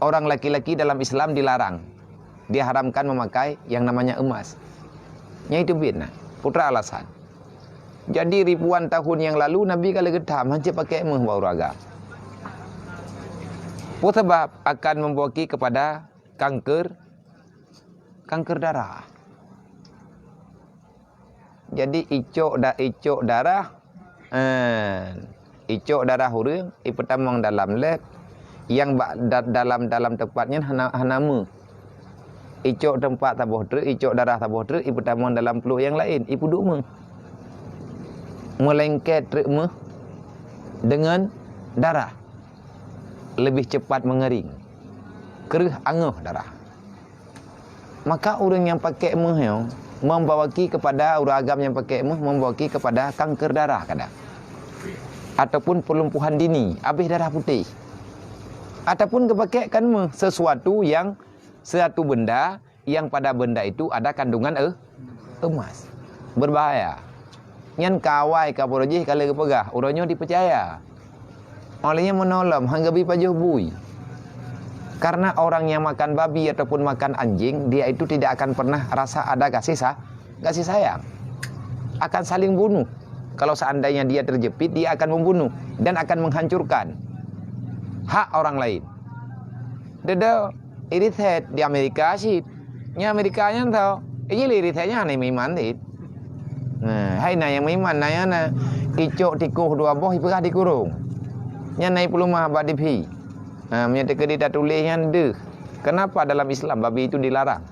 orang laki-laki dalam Islam dilarang, diharamkan memakai yang namanya emas. Nyan itu biet na, putra alasan. Jadi ribuan tahun yang lalu Nabi ka lheueh geutham hana jipakè méuh bak ureueng agam. Peue sabab? Akan membawa kepada kanker, kanker darah. Jadi icok da-, icok darah, eh, icok darah ureueng ipeutamong dalam leb, nyang bak da-, dalam, dalam teumpat nyan hana, hana méuh. Icok teumpat saboh treuk, icok darah saboh treuk, ipeutamong dalam pluek nyang laén, ipeuduek méuh. Meulengket treuk méuh deungon darah, lebih cepat mengering, kreueh angöh darah. Maka ureueng nyang pakè méuh nyoe membawaki kepada, ureueng agam nyang pakè méuh membawaki kepada kanker darah kadang. ataupun perlumpuhan dini, habéh darah putéh. Ataupun geupakaikan meuh sesuatu yang, suatu benda yang pada benda itu ada kandungan e-, emas. Berbahaya. Nyan ka awai ka poro jih ka lheueh geupeugah, uroe nyoe dipeucaya. Óh lheueh nyan meunolom, han geubi pajoh bui. Karena orang yang makan babi ataupun makan anjing, dia itu tidak akan pernah rasa ada kasih sa-, kasih sayang. Akan saling bunuh. Kalau seandainya dia terjepit, dia akan membunuh dan akan menghancurkan hak orang lain. Dedo, iriset di Amerika cit. Nya Amerika nyan tho. Ini lé iriset nyan hana meuiman cit. Nah, hai na nyang meuiman, na nyang na icok tikoh dua boh ipeugah dikurong. Nyan na ipeuleumah bak D P. Ha, meunyoe teukeudi tatuléh nyan deuh. Kenapa dalam Islam babi itu dilarang?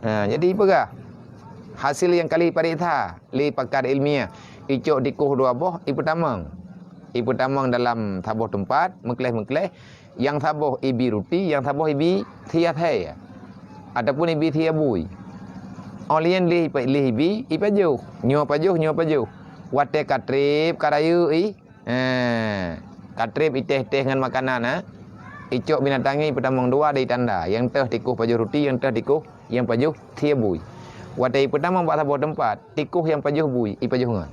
Ha, jadi ipeugah hasil nyang ka lheueh ipareksa lé pakar ilmiah, icok tikoh dua boh ipeutamong. Ipeutamong dalam saboh teumpat, meukleh-meukleh, nyang saboh ibi ruti, nyang saboh ibi thia thèe, ataupun ibi thia bui. Óh lheueh nyan lheueh ipa-, lheueh ibi, ipajoh. Nyoe pajoh, nyoe pajoh. Watèe ka trép, ka rayeuk i, eh, ka trép itèh-tèh ngon makanan, eh. Icok binatang nyan ipeutamong dua dari tanda. Nyang teuh tikoh pajoh ruti, nyang teuh tikoh, nyang pajoh thia bui. Watèe ipeutamong bak saboh teumpat, tikoh nyang pajoh bui, ipajoh ngon.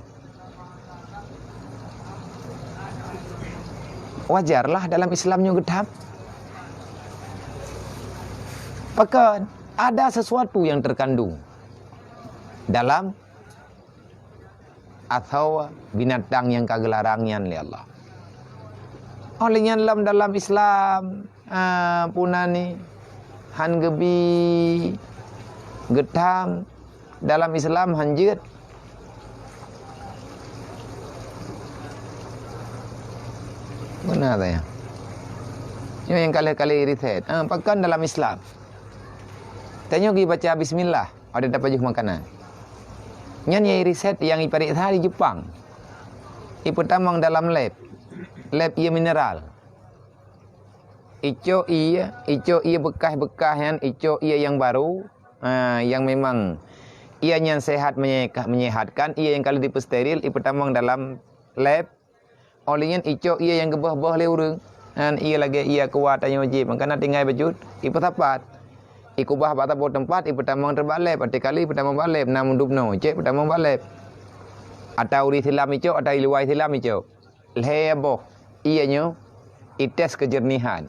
Wajarlah dalam Islam nyoe geutham. Pakon ada sesuatu yang terkandung dalam atau binatang nyang ka geularang nyan lé Allah. Óh lheueh nyan lom dalam Islam, ah, puna ni han geubi geutham dalam Islam han jeuet. Beuna tanya. Nyoe nyang ka lheueh kali riset. Ah, pakon dalam Islam. Tanyoe geubaca bismillah, ada dapat jih makanan. Nyan nyang riset nyang ipareksa di Jepang. Ipeutamong dalam lab. Lab ie mineral. Icok ie, icok ie bekas-bekas nyan, icok ie nyang baru, ha, nyang memang ie nyan sehat menye-, menyehatkan, ie nyang ka lheueh dipeusteril, ipeutamong dalam lab. Óh lheueh nyan icok ie nyang geuböh-böh lé ureuëng. Nyan ie lagée ie aqua tanyoe jieb, maka na tinggai bacut, ipeusapat. Ikubah bak saboh teumpat, ipeutamong teuk bak lab, até kali ipeutamong bak lab, na mudub noe, cek ipeutamong bak lab. Ata ureuëng Islam icok, ata i luwa Islam icok. Lhée boh ie nyoe ites keujeurnihan,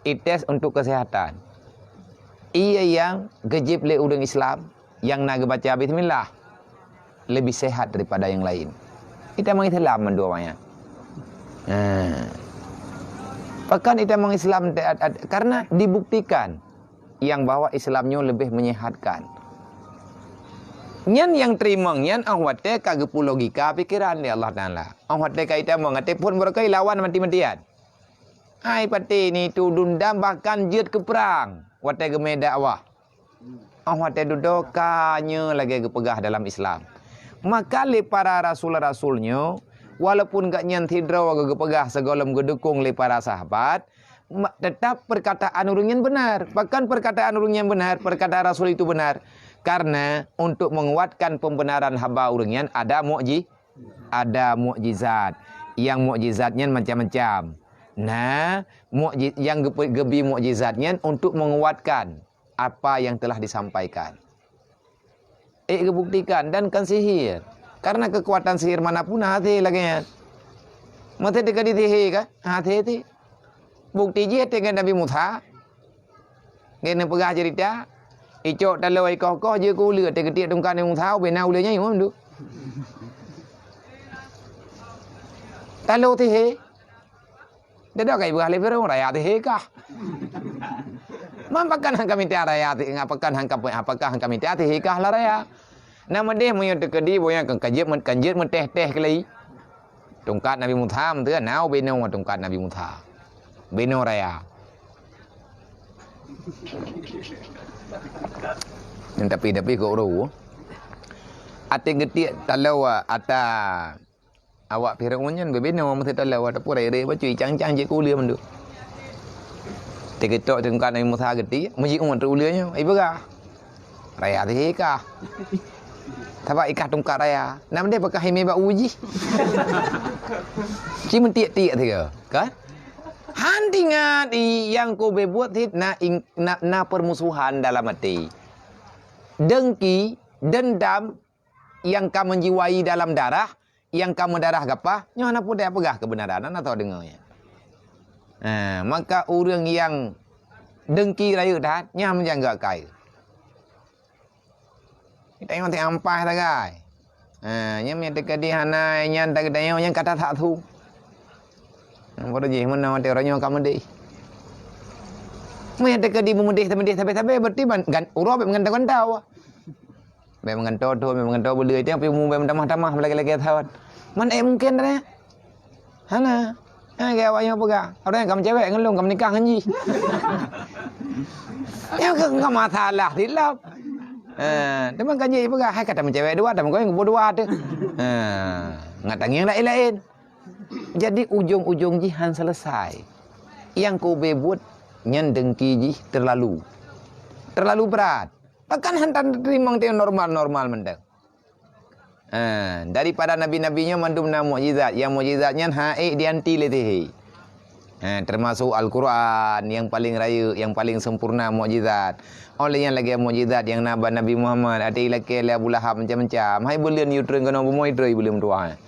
ites untuk keuseuhatan. Ie nyang geujieb lé ureuëng Islam nyang na geubaca bismillah leubeh sehat daripada nyang laén. Itamong Islam mandua nyan. Nah, pakon itamong Islam te-, at-, at-, karena dibuktikan nyang bahwa Islam nyoe leubeh menyehatkan. Nyan nyang teurimong nyan óh watée ka geupeu logika pikeran lé Allah Taala. Óh watée ka itamong, até phon barokon ilawan mati-matian. Hai paté ni tu dundam bahkan jeuet keu prang watée geumé dakwah. Óh watée dudoe ka nyoe lagée geupeugah dalam Islam. Maka lé para rasul-rasul nyoe, walaupun gobnyan sidroe geupeugah sigohlom geudukong lé para sahabat, ma-, tetap perkataan ureuëng nyan benar. Bahkan perkataan ureuëng nyan benar, perkataan Rasul itu benar. Karena untuk menguatkan pembenaran haba ureuëng nyan ada mukji-, ada mukjizat. Yang mukjizat nyan macam-macam. Nah, mukji-, yang geupe-, geubi mukjizat nyan untuk menguatkan apa yang telah disampaikan. Eh, geubuktikan dan kan sihir. Karena kekuatan sihir manapun hase lagée nyan. Meusti teuka disihir kan? Hase ti. Bukti jih teuka Nabi Musa. Geuneuk peugah cerita, icok taloe ikoh-koh jeuet keu uleue, teugeutiek tungkat Nabi Musa, ubena uleue nyan imum tu. Taloe sihir. Dedo kai beurah lé Firaun, raya teuhe kah. Man pakon han ka mita raya teuhe, pakon han ka, pakon han ka mita teuhe kah la raya. Na meudeh meunyoe teukeudi boh nyan kan jeuet, kan jeuet meuteh-teh keulai. Tungkat Nabi Musa meuteuh na beno tungkat Nabi Musa. Beno raya. Nyan tapi, tapi kok ru. Até geutiek taloe ata Awak Firaun nyan beubinoe meuseutôt lewat, tapi raya-raya bacut icang-cang jeuet keu uleue mandum. Teukeudok teungkat Nabi Musa geuti, meujiôh teuk uleue nyoe, ipeugah, "Raya teuhe kah." Sabab i kah tungkat raya. Nam deh pakah hime bak uji. Ci meutiek-tiek tiga, kan? Han tingat i nyang kube buet cit na ing-, na, na permusuhan dalam até. Dengki, dendam, nyang ka menjiwai dalam darah, nyang ka meudarah gapah, nyoe hana peue tapeugah keubeunaran, hana tao deungoe nyan. Ha, maka ureuëng nyang dengki rayeuk that, nyan meujanggak kayée. Tanyoe teuampai sagai. Ha, nyan meunyo teukeudi hana nyan tageutanyoe nyan kata that su. Nyan baru jih meunan watée uroe nyoe ka meudeh. Meunyo teukeudi meudeh, meudeh sabe-sabe, berarti ban-, gan-, uroe bék meugantoe-gantoe. Bék meugantoe thon, bék meugantoe buleue, tapi umu bék meutamah-tamah, meulakée-lakée thon. Man ék mungken dah. Hana. Ha, gaya awak nyoe peugah, "Orang ka meucewek ngon lôn, ka meunikah ngon jih." Nyoe ka, ka masalah silap. Ha, teuma ka jih peugah, "Hai ka tameucewek dua, tameukawen kubu dua teuh." Ha, ngat tangieng laén-laén. Jadi ujong-ujong jih han selesai. Nyang kube buet nyan dengki jih terlalu. Terlalu berat. Bahkan han tan teurimong teuh normal-normal mantong. Ha, daripada nabi-nabi nyoe mandum na mukjizat. Nyang mukjizat nyan han ék dianti lé sihé. Ha, termasuk Al-Quran nyang paleng rayeuk, nyang paleng sempurna mukjizat. Óh lheueh nyan lagée mukjizat nyang na bak Nabi Muhammad, até ilakée lé Abu Lahab macam-macam. Hai buleuen yue treun keunoe bumoe treun buleuen meutuah.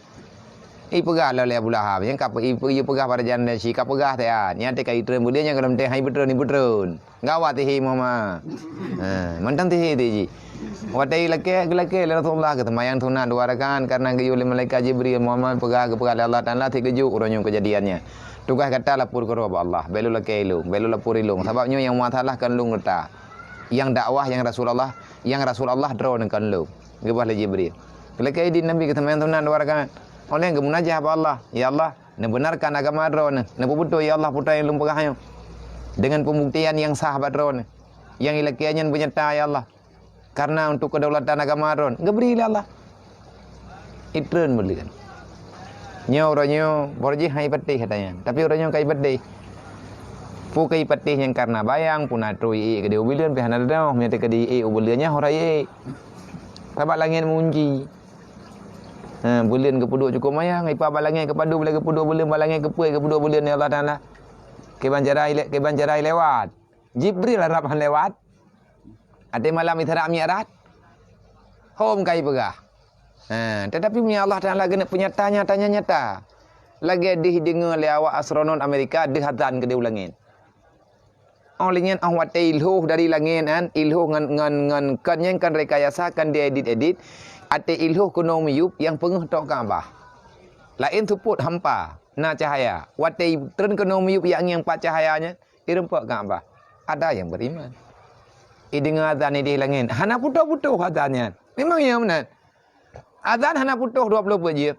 Ipeugah lom lé Abu Lahab, nyang ka pe-, ipe-, ipeugah bak raja Najasyi, ka peugah teuh nyan, nyang teuka itreun buleuen nyang gohlom teuh han ipeutreun, ipeutreun buleuen. Gawat teuh Muhammad. Ha, mantong teuh teuh jih. Watée ilakée, geulakée lé Rasulullah geuseumayang sunat dua rakaat karena geuyue lé malaikat Jibril, Muhammad peugah, geupeugah lé Allah Taala, teukeujot uroe nyoe keujadian nyan. Tugaih gata lapor keudroe bak Allah, bék lôn lakée ilôn, bék lôn lapor ilôn, sabab nyoe nyang masalah kon lôn gata. Nyang dakwah nyang Rasulullah, nyang Rasulullah droeneuh kon lôn. Geubah lé Jibril. Geulakée idin Nabi geuseumayang sunat dua rakaat. Óh lheueh geumunajah bak Allah, "Ya Allah, neubenarkan agama droeneuh, neupeubeutôi ya Allah peue nyang lôn peugah nyoe deungon pembuktian nyang sah bak droeneuh. Nyang ilakée nyan beunyata ya Allah, karena untuk kedaulatan agama droeneuh." Geubri lé Allah. Itreun buleuen. Nyoe uroe nyoe baroe jih han ipatéh gata nyan, tapi uroe nyoe ka ipatéh. Peue ka ipatéh nyan karena bayang, peue na troh iék keudeh u buleuen pih hana teudoh, meunyo teukeudi iék u buleuen nyan hora iék. Sabab langét meunci. Ha, buleuen geupeuduek cukup manyang, ipa bak langét geupadu, lé geupeuduek buleuen bak langét, geupeuet geupeuduek buleuen lé Allah Taala. Kiban cara ilé-, kiban cara ilewat. Jibril harab han lewat. Até malam Isra Mi'raj. Hom ka ipeugah. Ha, tetapi meunyo Allah Taala geuneuk peunyata, nyatanya nyata. Lagée deuh ideungoe lé awak astronot Amerika deuh azan keudeh u langét. Óh lheueh nyan óh watée ilhoh dari langét nyan, ilhoh ngon, ngon, ngon kon nyan kon rekayasa, kon diedit-edit, até ilhoh keunoe miyueb nyang peungeuh tok Ka'bah. Laén seupôt hampa na cahya. Watée treun keunoe miyueb nyang ngieng pat cahya nyan, irumpok Ka'bah. Ada nyang beriman. Ideungoe azan ideh langét, hana putôh-putôh azan nyan. Memang iya meunan. Azan hana putôh dua ploh peuet jeuem.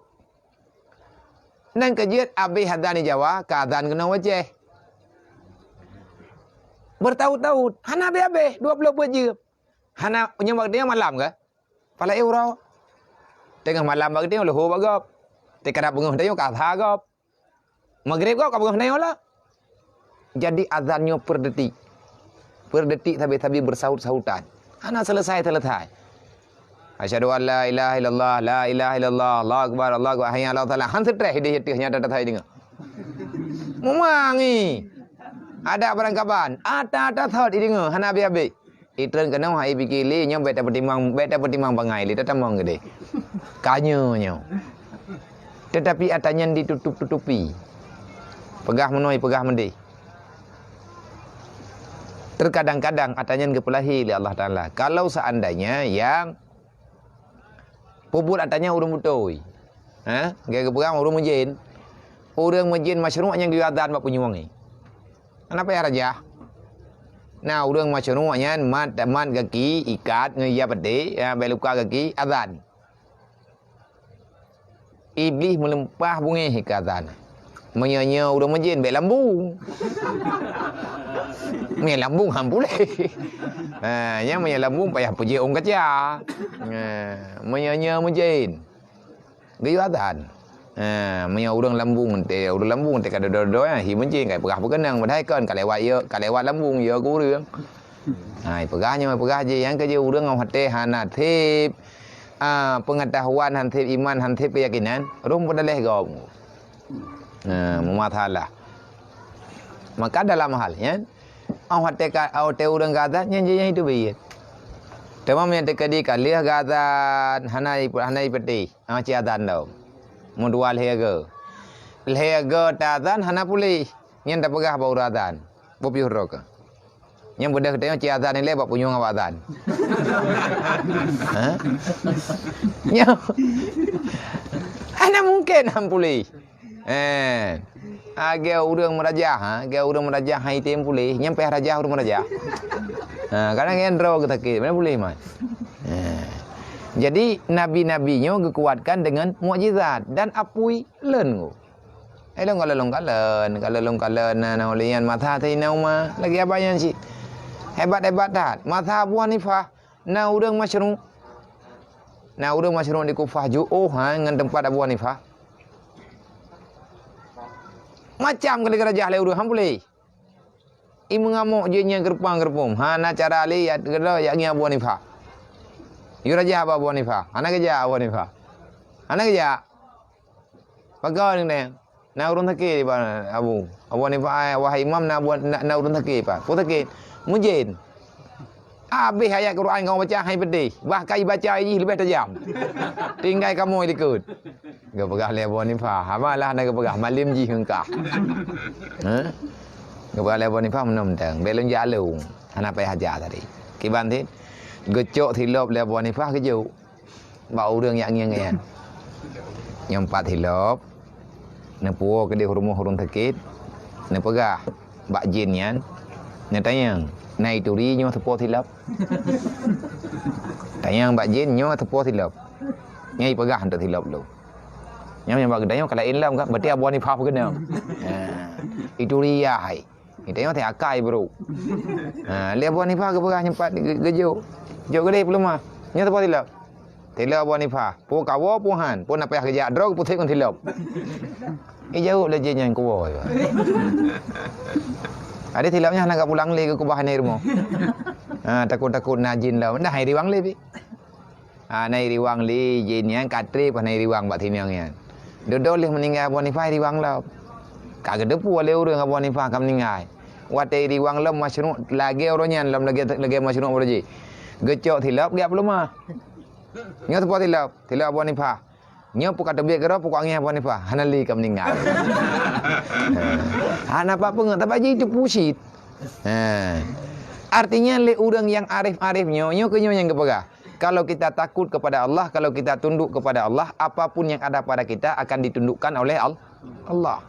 Nyan keuh jeuet abéh azan di Jawa, ka azan keunoe u Aceh. Beurtaun-taun, hana abéh-abéh, dua ploh peuet jeuem. Hana, nyoe bak geutanyoe malam ka? Pala uroe. Teungoh malam bak geutanyoe leuhô bak gob. Teuka na beungoh tanyoe ka sa gob. Maghrib gob ka beungoh tanyoe lah. Jadi azan nyoe per detik. Per detik sabe-sabe bersaut-sautan. Hana selesai-selesai. Asyhadu an la ilaha illallah, la ilaha illallah, Allahu akbar, Allahu akbar, hayya ala shalah. Han seutreh ideh teuh nyata that ideungoe. Mumangi. Ada barangkaban, ata-ata thot ideungoe, hana abéh-abéh. Itreun keunoe hai pike lé nyoe bék tapeutimang, bék tapeutimang bangai lé tatamong keudeh. Ka nyoe nyoe. Tetapi ata nyan ditutup-tutupi. Peugah meunoe, peugah meudeh. Terkadang-kadang ata nyan geupeulahé lé Allah Taala. Kalau seandainya nyang peubuet ata nyan ureuëng beutôi, ha? Geupeugah ureuëng meujén. Ureuëng meujén masyruq nyang geuyue azan bak punyueng nyan. Hana payah rajah. Na ureuëng masyruq nyan mat, mat gaki ikat ngon ija patéh, ya, bék luka gaki, azan. Iblih meulimpah beungéh keu azan. Meunyoe nyoe ureuëng meujén bék lambung. Meunyoe lambung han puléh. Ha, nyan meunyoe lambung payah peujeuet ôn kaca. Ha, meunyoe nyoe meujén. Geuyue azan. Ha, meunyoe ureuëng lambung teuh, ureuëng lambung teuh ka dodo-dodo, ha, hi meujén ka peugah peukeunong, padahai kon ka lewat yo, ka lewat lambung yo keu ureuëng. Ha, peugah nyoe, peugah jih, nyang keu jih ureuëng ngon até hana sép. Ah, pengetahuan hansip iman, hansip keyakinan, rhom peudaléh gob. Nah, meumasalah. Maka dalam hal nyan, oh watée ka, oh watée ureuëng geuazan nyan jih nyan itu biet. Teuma meunyoe teukeudi ka lheueh geuazan, hana ipe-, hana ipeuteh, ah, ci azan dong. Meudua lhée go. Lhée go teuazan hana puléh. Nyan tapeugah bak ureuëng azan. Beupiôh droe keuh. Nyang beudeuh teuh ci azan ilée bak punyueng awak azan. Ha? Nyoe. Hana mungken han puléh. Eh. Lagée ureuëng meurajah, ha? Lagée ureuëng meurajah hai tem puléh, nyang payah rajah ureuëng meurajah. Ha, kadang nyan droe geuh sakét, mana puléh man. Eh. Jadi nabi-nabi nyoe geukuatkan dengan mukjizat dan apui leuen. Eh, lôn kalon, lôn kalon, kalon, lôn kalon na, na ulée nyan masa Saidina Umar, lagée abah nyan cit. Hebat-hebat that. Masa Abu Hanifah, na ureuëng masyruq. Na ureuëng masyruq di Kufah jiôh, ha, ngon teumpat Abu Hanifah. Macam kali geurajah lé ureuëng, han puléh. I meungamok jih nyan geureupang-geureupom. Hana cara lé, ya, geudroe, ya, ngieng Abu Hanifah. Yue rajah bak Abu Hanifah. Hana geujak Abu Hanifah. Hana geujak. Pakon nyan? Na ureuëng sakét, Pak Abu. Abu Hanifah, "Ai, wahai Imam, na, na, na ureuëng sakét, Pak." Peue sakét? Mujén. Habéh ayat Quran kamoe baca, hai pedih. Bahkan ibaca jih leubeh tajam. Tinggai kamoe likot. Geupeugah lé Abu Hanifah. Haba lah na geupeugah, malem jih ngon kah. Ha? Geupeugah lé Abu Hanifah, "Meunoe mantong. Bèk lôn jak lôn. Hana payah jak tadi." Kiban cit. Geucok silop lé Abu Hanifah geujok. Bak ureuëng nyang ngieng nyan. Nyoe pat silop, neupuwoe keudeh rumoh ureuëng sakét, neupeugah bak jén nyan, neutanyong, "Na ituri nyoe teupo silop?" Tanyong bak jén, "Nyoe teupo silop?" Nyan ipeugah, "Eunteuk silop lôn." Nyan nyang bak geutanyoe ka laén lom kan, berarti Abu Hanifah peukeunong. Ha, ituri yah hai. Geutanyoe teuh akai brôk. Ha, lé Abu Hanifah geupeugah nyoe pat ge-, geujok. Jok geudeh peuleumah. Nyoe teupo silop. Silop Abu Hanifah. Peue kawoe peue han, peue na payah geujak droe geupusép ngon silop. Ijaweueb lé jén nyan kuwoe. Adak silop nyan hana geupulang lé geukeubah inan rumoh. Ha, takot-takot na jén lom. Dah hai riwang lé pih. Ha, na iriwang lé, jén nyan ka trép hana iriwang bak sinong nyan. Dudoe lheueh meuninggai Abu Hanifah iriwang lom. Ka geuteupeue lé ureuëng Abu Hanifah ka meuninggai. Watée iriwang lom masyruq lagée uroe nyan lom lagée, lagée masyruq uroe jih. Geucok silop geujak peuleumah. Nyoe teupo silop, silop Abu Hanifah. Nyoe peue ka teubiet keudroe pokok angén Abu Hanifah. Hana lé ka meuninggai. Ha. Hana pat peungeut, tapi jih teupeue cit. Ha. Artinya lé ureuëng nyang arif-arif nyoe, nyoe keuh nyoe nyang geupeugah. Kalau kita takut kepada Allah, kalau kita tunduk kepada Allah, apapun yang ada pada kita akan ditundukkan oleh Al-, Allah.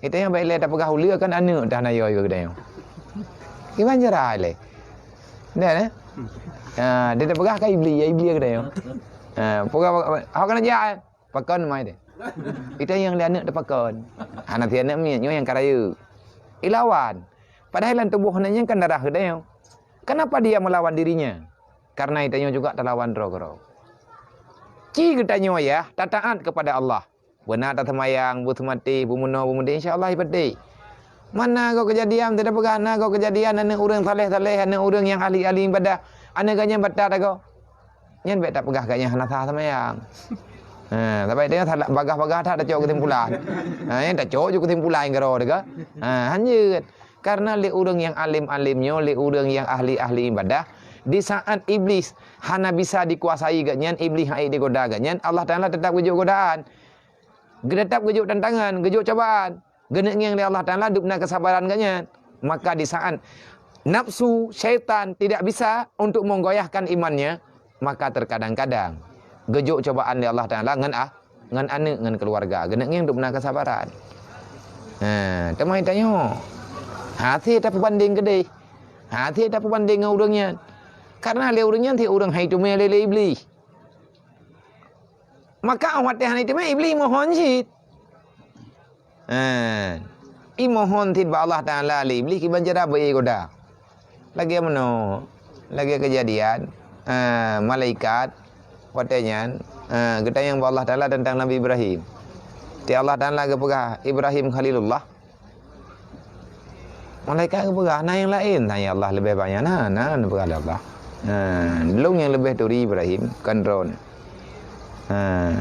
Geutanyoe bèk lé tapeugah uleue kan aneuk dah na yo-yo geutanyoe. Kiban cara lé. Dah, eh? Ha, dia tapeugah ka iblis, ya iblis geutanyoe. Ha, peugah, peugah, awak keuneuk jak, eh? Pakon mai deh. Geutanyoe lé aneuk tapakon. Hana si aneuk miet, nyoe nyang ka rayeuk. Ilawan. Padahai lam tuboh aneuk nyan kan darah geutanyoe. Kenapa dia melawan dirinya? Karena geutanyoe juga talawan droe-droe. Ci geutanyoe yah, tataat kepada Allah. Beuna taseumayang, beuseumatéh, beumeunoe, beumeudeuk, insya Allah ipeuteh. Mana goe keujadian, teupeugah na goe keujadian aneuk ureuëng saleh-saleh, aneuk ureuëng nyang ahli-ahli ibadah. Aneuk geuh nyan batat goe. Nyan bèk tapeugah geuh nyan hana sah seumayang. Ha, tapi dia salah, bagah-bagah that tacok keusimpulan. Ha, nyan tacok ju keusimpulan keudroe teuh. Ha, hanjeuet. Karena lé ureuëng nyang alim-alim nyoe, lé ureuëng nyang ahli-ahli ibadah, di saat iblis hana bisa dikuasai geuh nyan, iblis hana digoda geuh nyan, Allah Taala tetap geujok godaan. Geutetap geujok tantangan, geujok cobaan. Geuneuk ngieng lé Allah Taala dubna keusabaran geuh nyan. Maka di saat nafsu syaitan tidak bisa untuk menggoyahkan imannya, maka terkadang-kadang geujok cobaan lé Allah Taala ngon ah, ngon aneuk, ngon keuluwarga. Geuneuk ngieng dubna keusabaran. Ha, teuma tanyoe, hase tapeubandeng keudeh. Hase tapeubandeng ngon ureuëng nyan. Karena lé ureuëng nyan si ureuëng hai teumé lé, lé iblis. Maka 'oh watèe hana itamé, Iblih mohon cit. Ha. Imohon cit bak Allah Taala lé Iblih kiban cara beu igoda. Lagèe meunoe, lagèe keujadian, ha, malaikat watèe nyan, ha, geutanyong bak Allah Taala teuntang Nabi Ibrahim. Ti Allah Taala geupeugah, "Ibrahim Khalilullah." Malaikat geupeugah, "Na nyang laén?" "Na, ya Allah, leubeh banyak na, na," geupeugah lé Allah. "Ha, lôn nyang leubeh turi Ibrahim, kon droeneuh." Ha.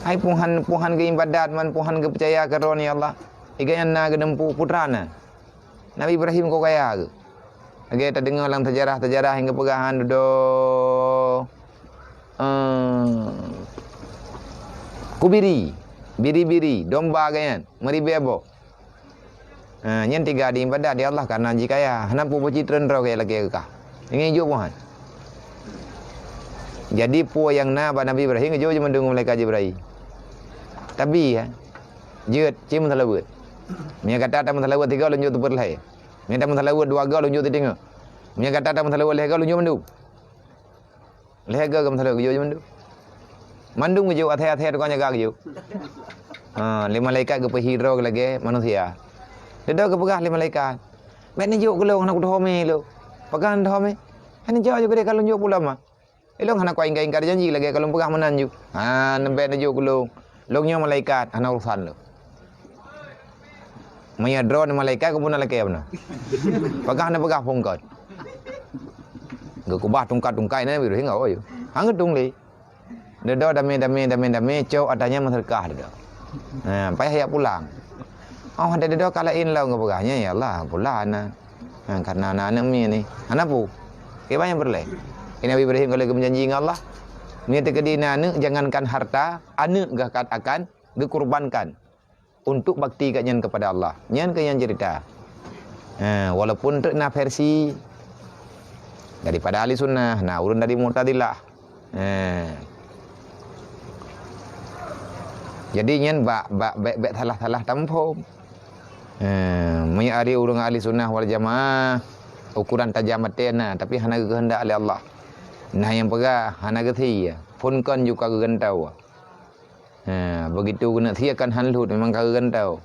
Hai punghan, punghan geuibadat man punghan geupeucaya keu Droeneuh ya Allah. Iga nyan na geuneumpu putra na. Nabi Ibrahim ko kaya geuh. Lagée tadeungoe lam sejarah-sejarah nyang geupeugah han dudoe, eh, kubiri, biri-biri, domba geuh nyan, meuribée boh. Ha, nyan tiga di ibadat di Allah karena jikaya. Hana peue-peue cit treun droe kaya lagée kah. Ingat juk puhan. Jadi peue nyang na bak Nabi Ibrahim geujok jimandum ngon malaikat Jibril. Tabi ya. Jeuet, ci meusalaweuet. Meunyoe gata tameusalaweuet tiga lôn jok teupeu lhée. Meunyoe tameusalaweuet dua ga lôn jok teutinga. Meunyoe gata tameusalaweuet lhée ga lôn jok mandum. Lhée ga geumeusalaweuet geujok mandum. Mandum geujok athée-athée tukang jaga geujok. Ha, lé malaikat geupeuhi droe lagée manusia. Dudoe geupeugah lé malaikat, "Bék neujok keu lôn hana kutuho mé lôn." "Pakon hana tuho mé?" "Hana jok jok geude ka lôn jok pulo ma." Ilong hana kuingkai-ingkai janji lagée ka lôn peugah meunan ju. Ha, neubée neujok keu lôn. Lôn nyoe malaikat, hana urusan lôn. Meunyoe droe ni malaikat, keupeue na lakée bunoe. Peugah na peugah phon kon. Geukubah tungkat-tungkai na biru hingga oi. Hang geutung lé. Dedo damé-damé, damé-damé, cok ata nyan meuseudeukah dedo. Ha, payah yak pulang. Oh, ada dedo ka laén lom geupeugah nyan, ya Allah, pula na. Ha, karena na aneuk mi ni. Hana pu. Kiban nyang peureulée. Nabi Ibrahim kalau geumeujanji ngon Allah, meunyoe teukeudi na aneuk, jangankan harta, aneuk geuh akan geukurbankan untuk bakti geuh nyan kepada Allah. Nyan keuh nyang cerita. Ha, walaupun treuk na versi daripada ahli sunnah, na ureuëng dari Mu'tazilah. Ha. Jadi nyan bak, bak, bék, bék salah-salah tamuphom. Ha, meunyoe ari ureuëng ahli sunnah wal jamaah, ukuran tajam até na, tapi hana geukeuheundak lé Allah. Nah nyang peugah hana geusie, phon kon ju ka geugantoe. Ha, begitu keuneuk sie kan han lhut memang ka geugantoe.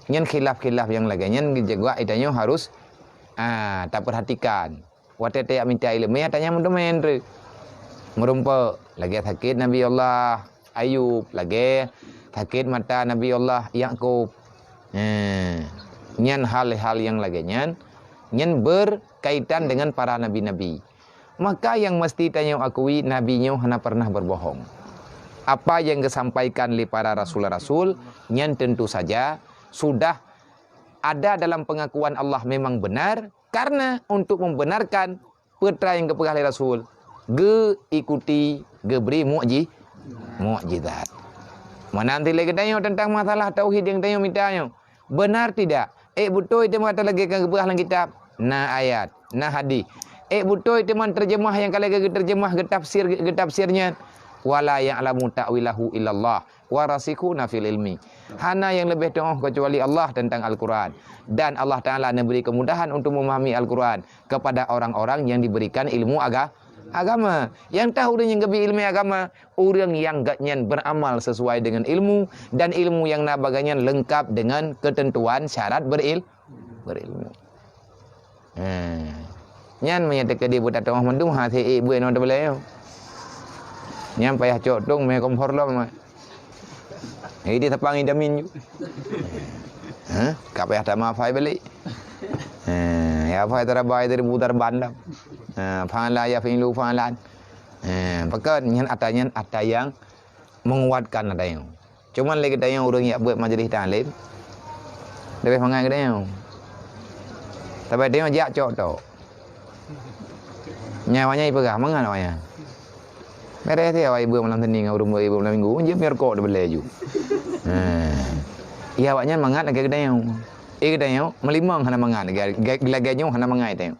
Nyan khilaf-khilaf nyang lagée nyan geujaga itanyoe harus, ah, tapeurhatikan. Watée tajak mita ileumé, ata nyan meuteumé treuk. Meurumpok, lagée sakét Nabi Allah Ayub, lagée sakét mata Nabi Allah Yakub. Nyan hal-hal nyang lagée nyan, nyan berkaitan dengan para nabi-nabi. Maka nyang meusti tanyoe akui, nabi nyoe hana pernah berbohong. Apa nyang geusampaikan lé para rasul-rasul, nyan tentu saja sudah ada dalam pengakuan Allah memang benar, karena untuk membenarkan peue nyang geupeugah lé Rasul, geuikuti, geubri mukji-, mukjizat. Meunan lé geutanyoe teuntang masalah tauhid nyang tanyoe mita nyoe. Benar tidak? Ék beutôi teuma talagée ka geupeugah lam kitab? Na ayat, na hadis. Ék beutôi teuma terjemah nyang ka lagée geuterjemah, geutafsir, geutafsir nyan? Wala ya'lamu ta'wilahu illallah. Warasikhuna fil ilmi. Hana nyang leubeh tuoh keucuali Allah teuntang Al-Quran. Dan Allah Ta'ala neubri keumudahan untuk meumahami Al-Quran kepada orang-orang nyang diberikan ilmu aga-, agama. Nyang teuh ureuëng nyang geubri ilmu agama, ureuëng nyang geuhnyan beramal sesuai dengan ilmu, dan ilmu nyang na bak geuhnyan leungkab dengan keuteuntuan syarat beril-, berilmu. Ha. Nyan meunyoe teukeudi buta teungoh mandum, ha, si ék buet nyoe teubelée nyoe. Nyan payah cok tong mé kompor lom. Jadi tapang idamin ju. Ha, ka payah tama fai balik. Ha, ya fai tarabai dari butar bandam. Ha, fa'ala yaf'ilu fa'lan. Ha, pakon nyan ata nyan ata nyang menguatkan ata nyoe. Cuman lé geutanyoe ureuëng yak buet majelis taklim, leubeh mangat geutanyoe. Tapi tanyoe jak cok tok. Nyan awaknyan ipeugah mangat awaknyan. Mereh ti awak ibu malam Senin ngon ureuëng ibu malam Minggu, jeuet mirkok dibelai ju. Ha. Iya awaknyan mangat lagée geutanyoe. Eh geutanyoe meulimong hana mangat lagée, lagée nyoe hana mangat tanyoe.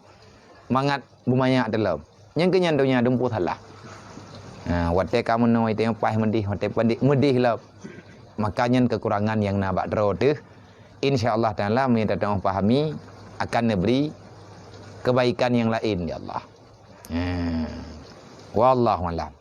Mangat beumanyak teulom. Nyang keu nyan donya dumpu salah. Ha, watée ka meunoe tanyoe paih meudeh, watée padé meudeh lom. Maka nyan keukurangan nyang na bak droe teuh. Insya Allah Ta'ala meunyoe tateungoh pahami akan neubri kebaikan nyang laén ya Allah. Ha. Wallahu a'lam.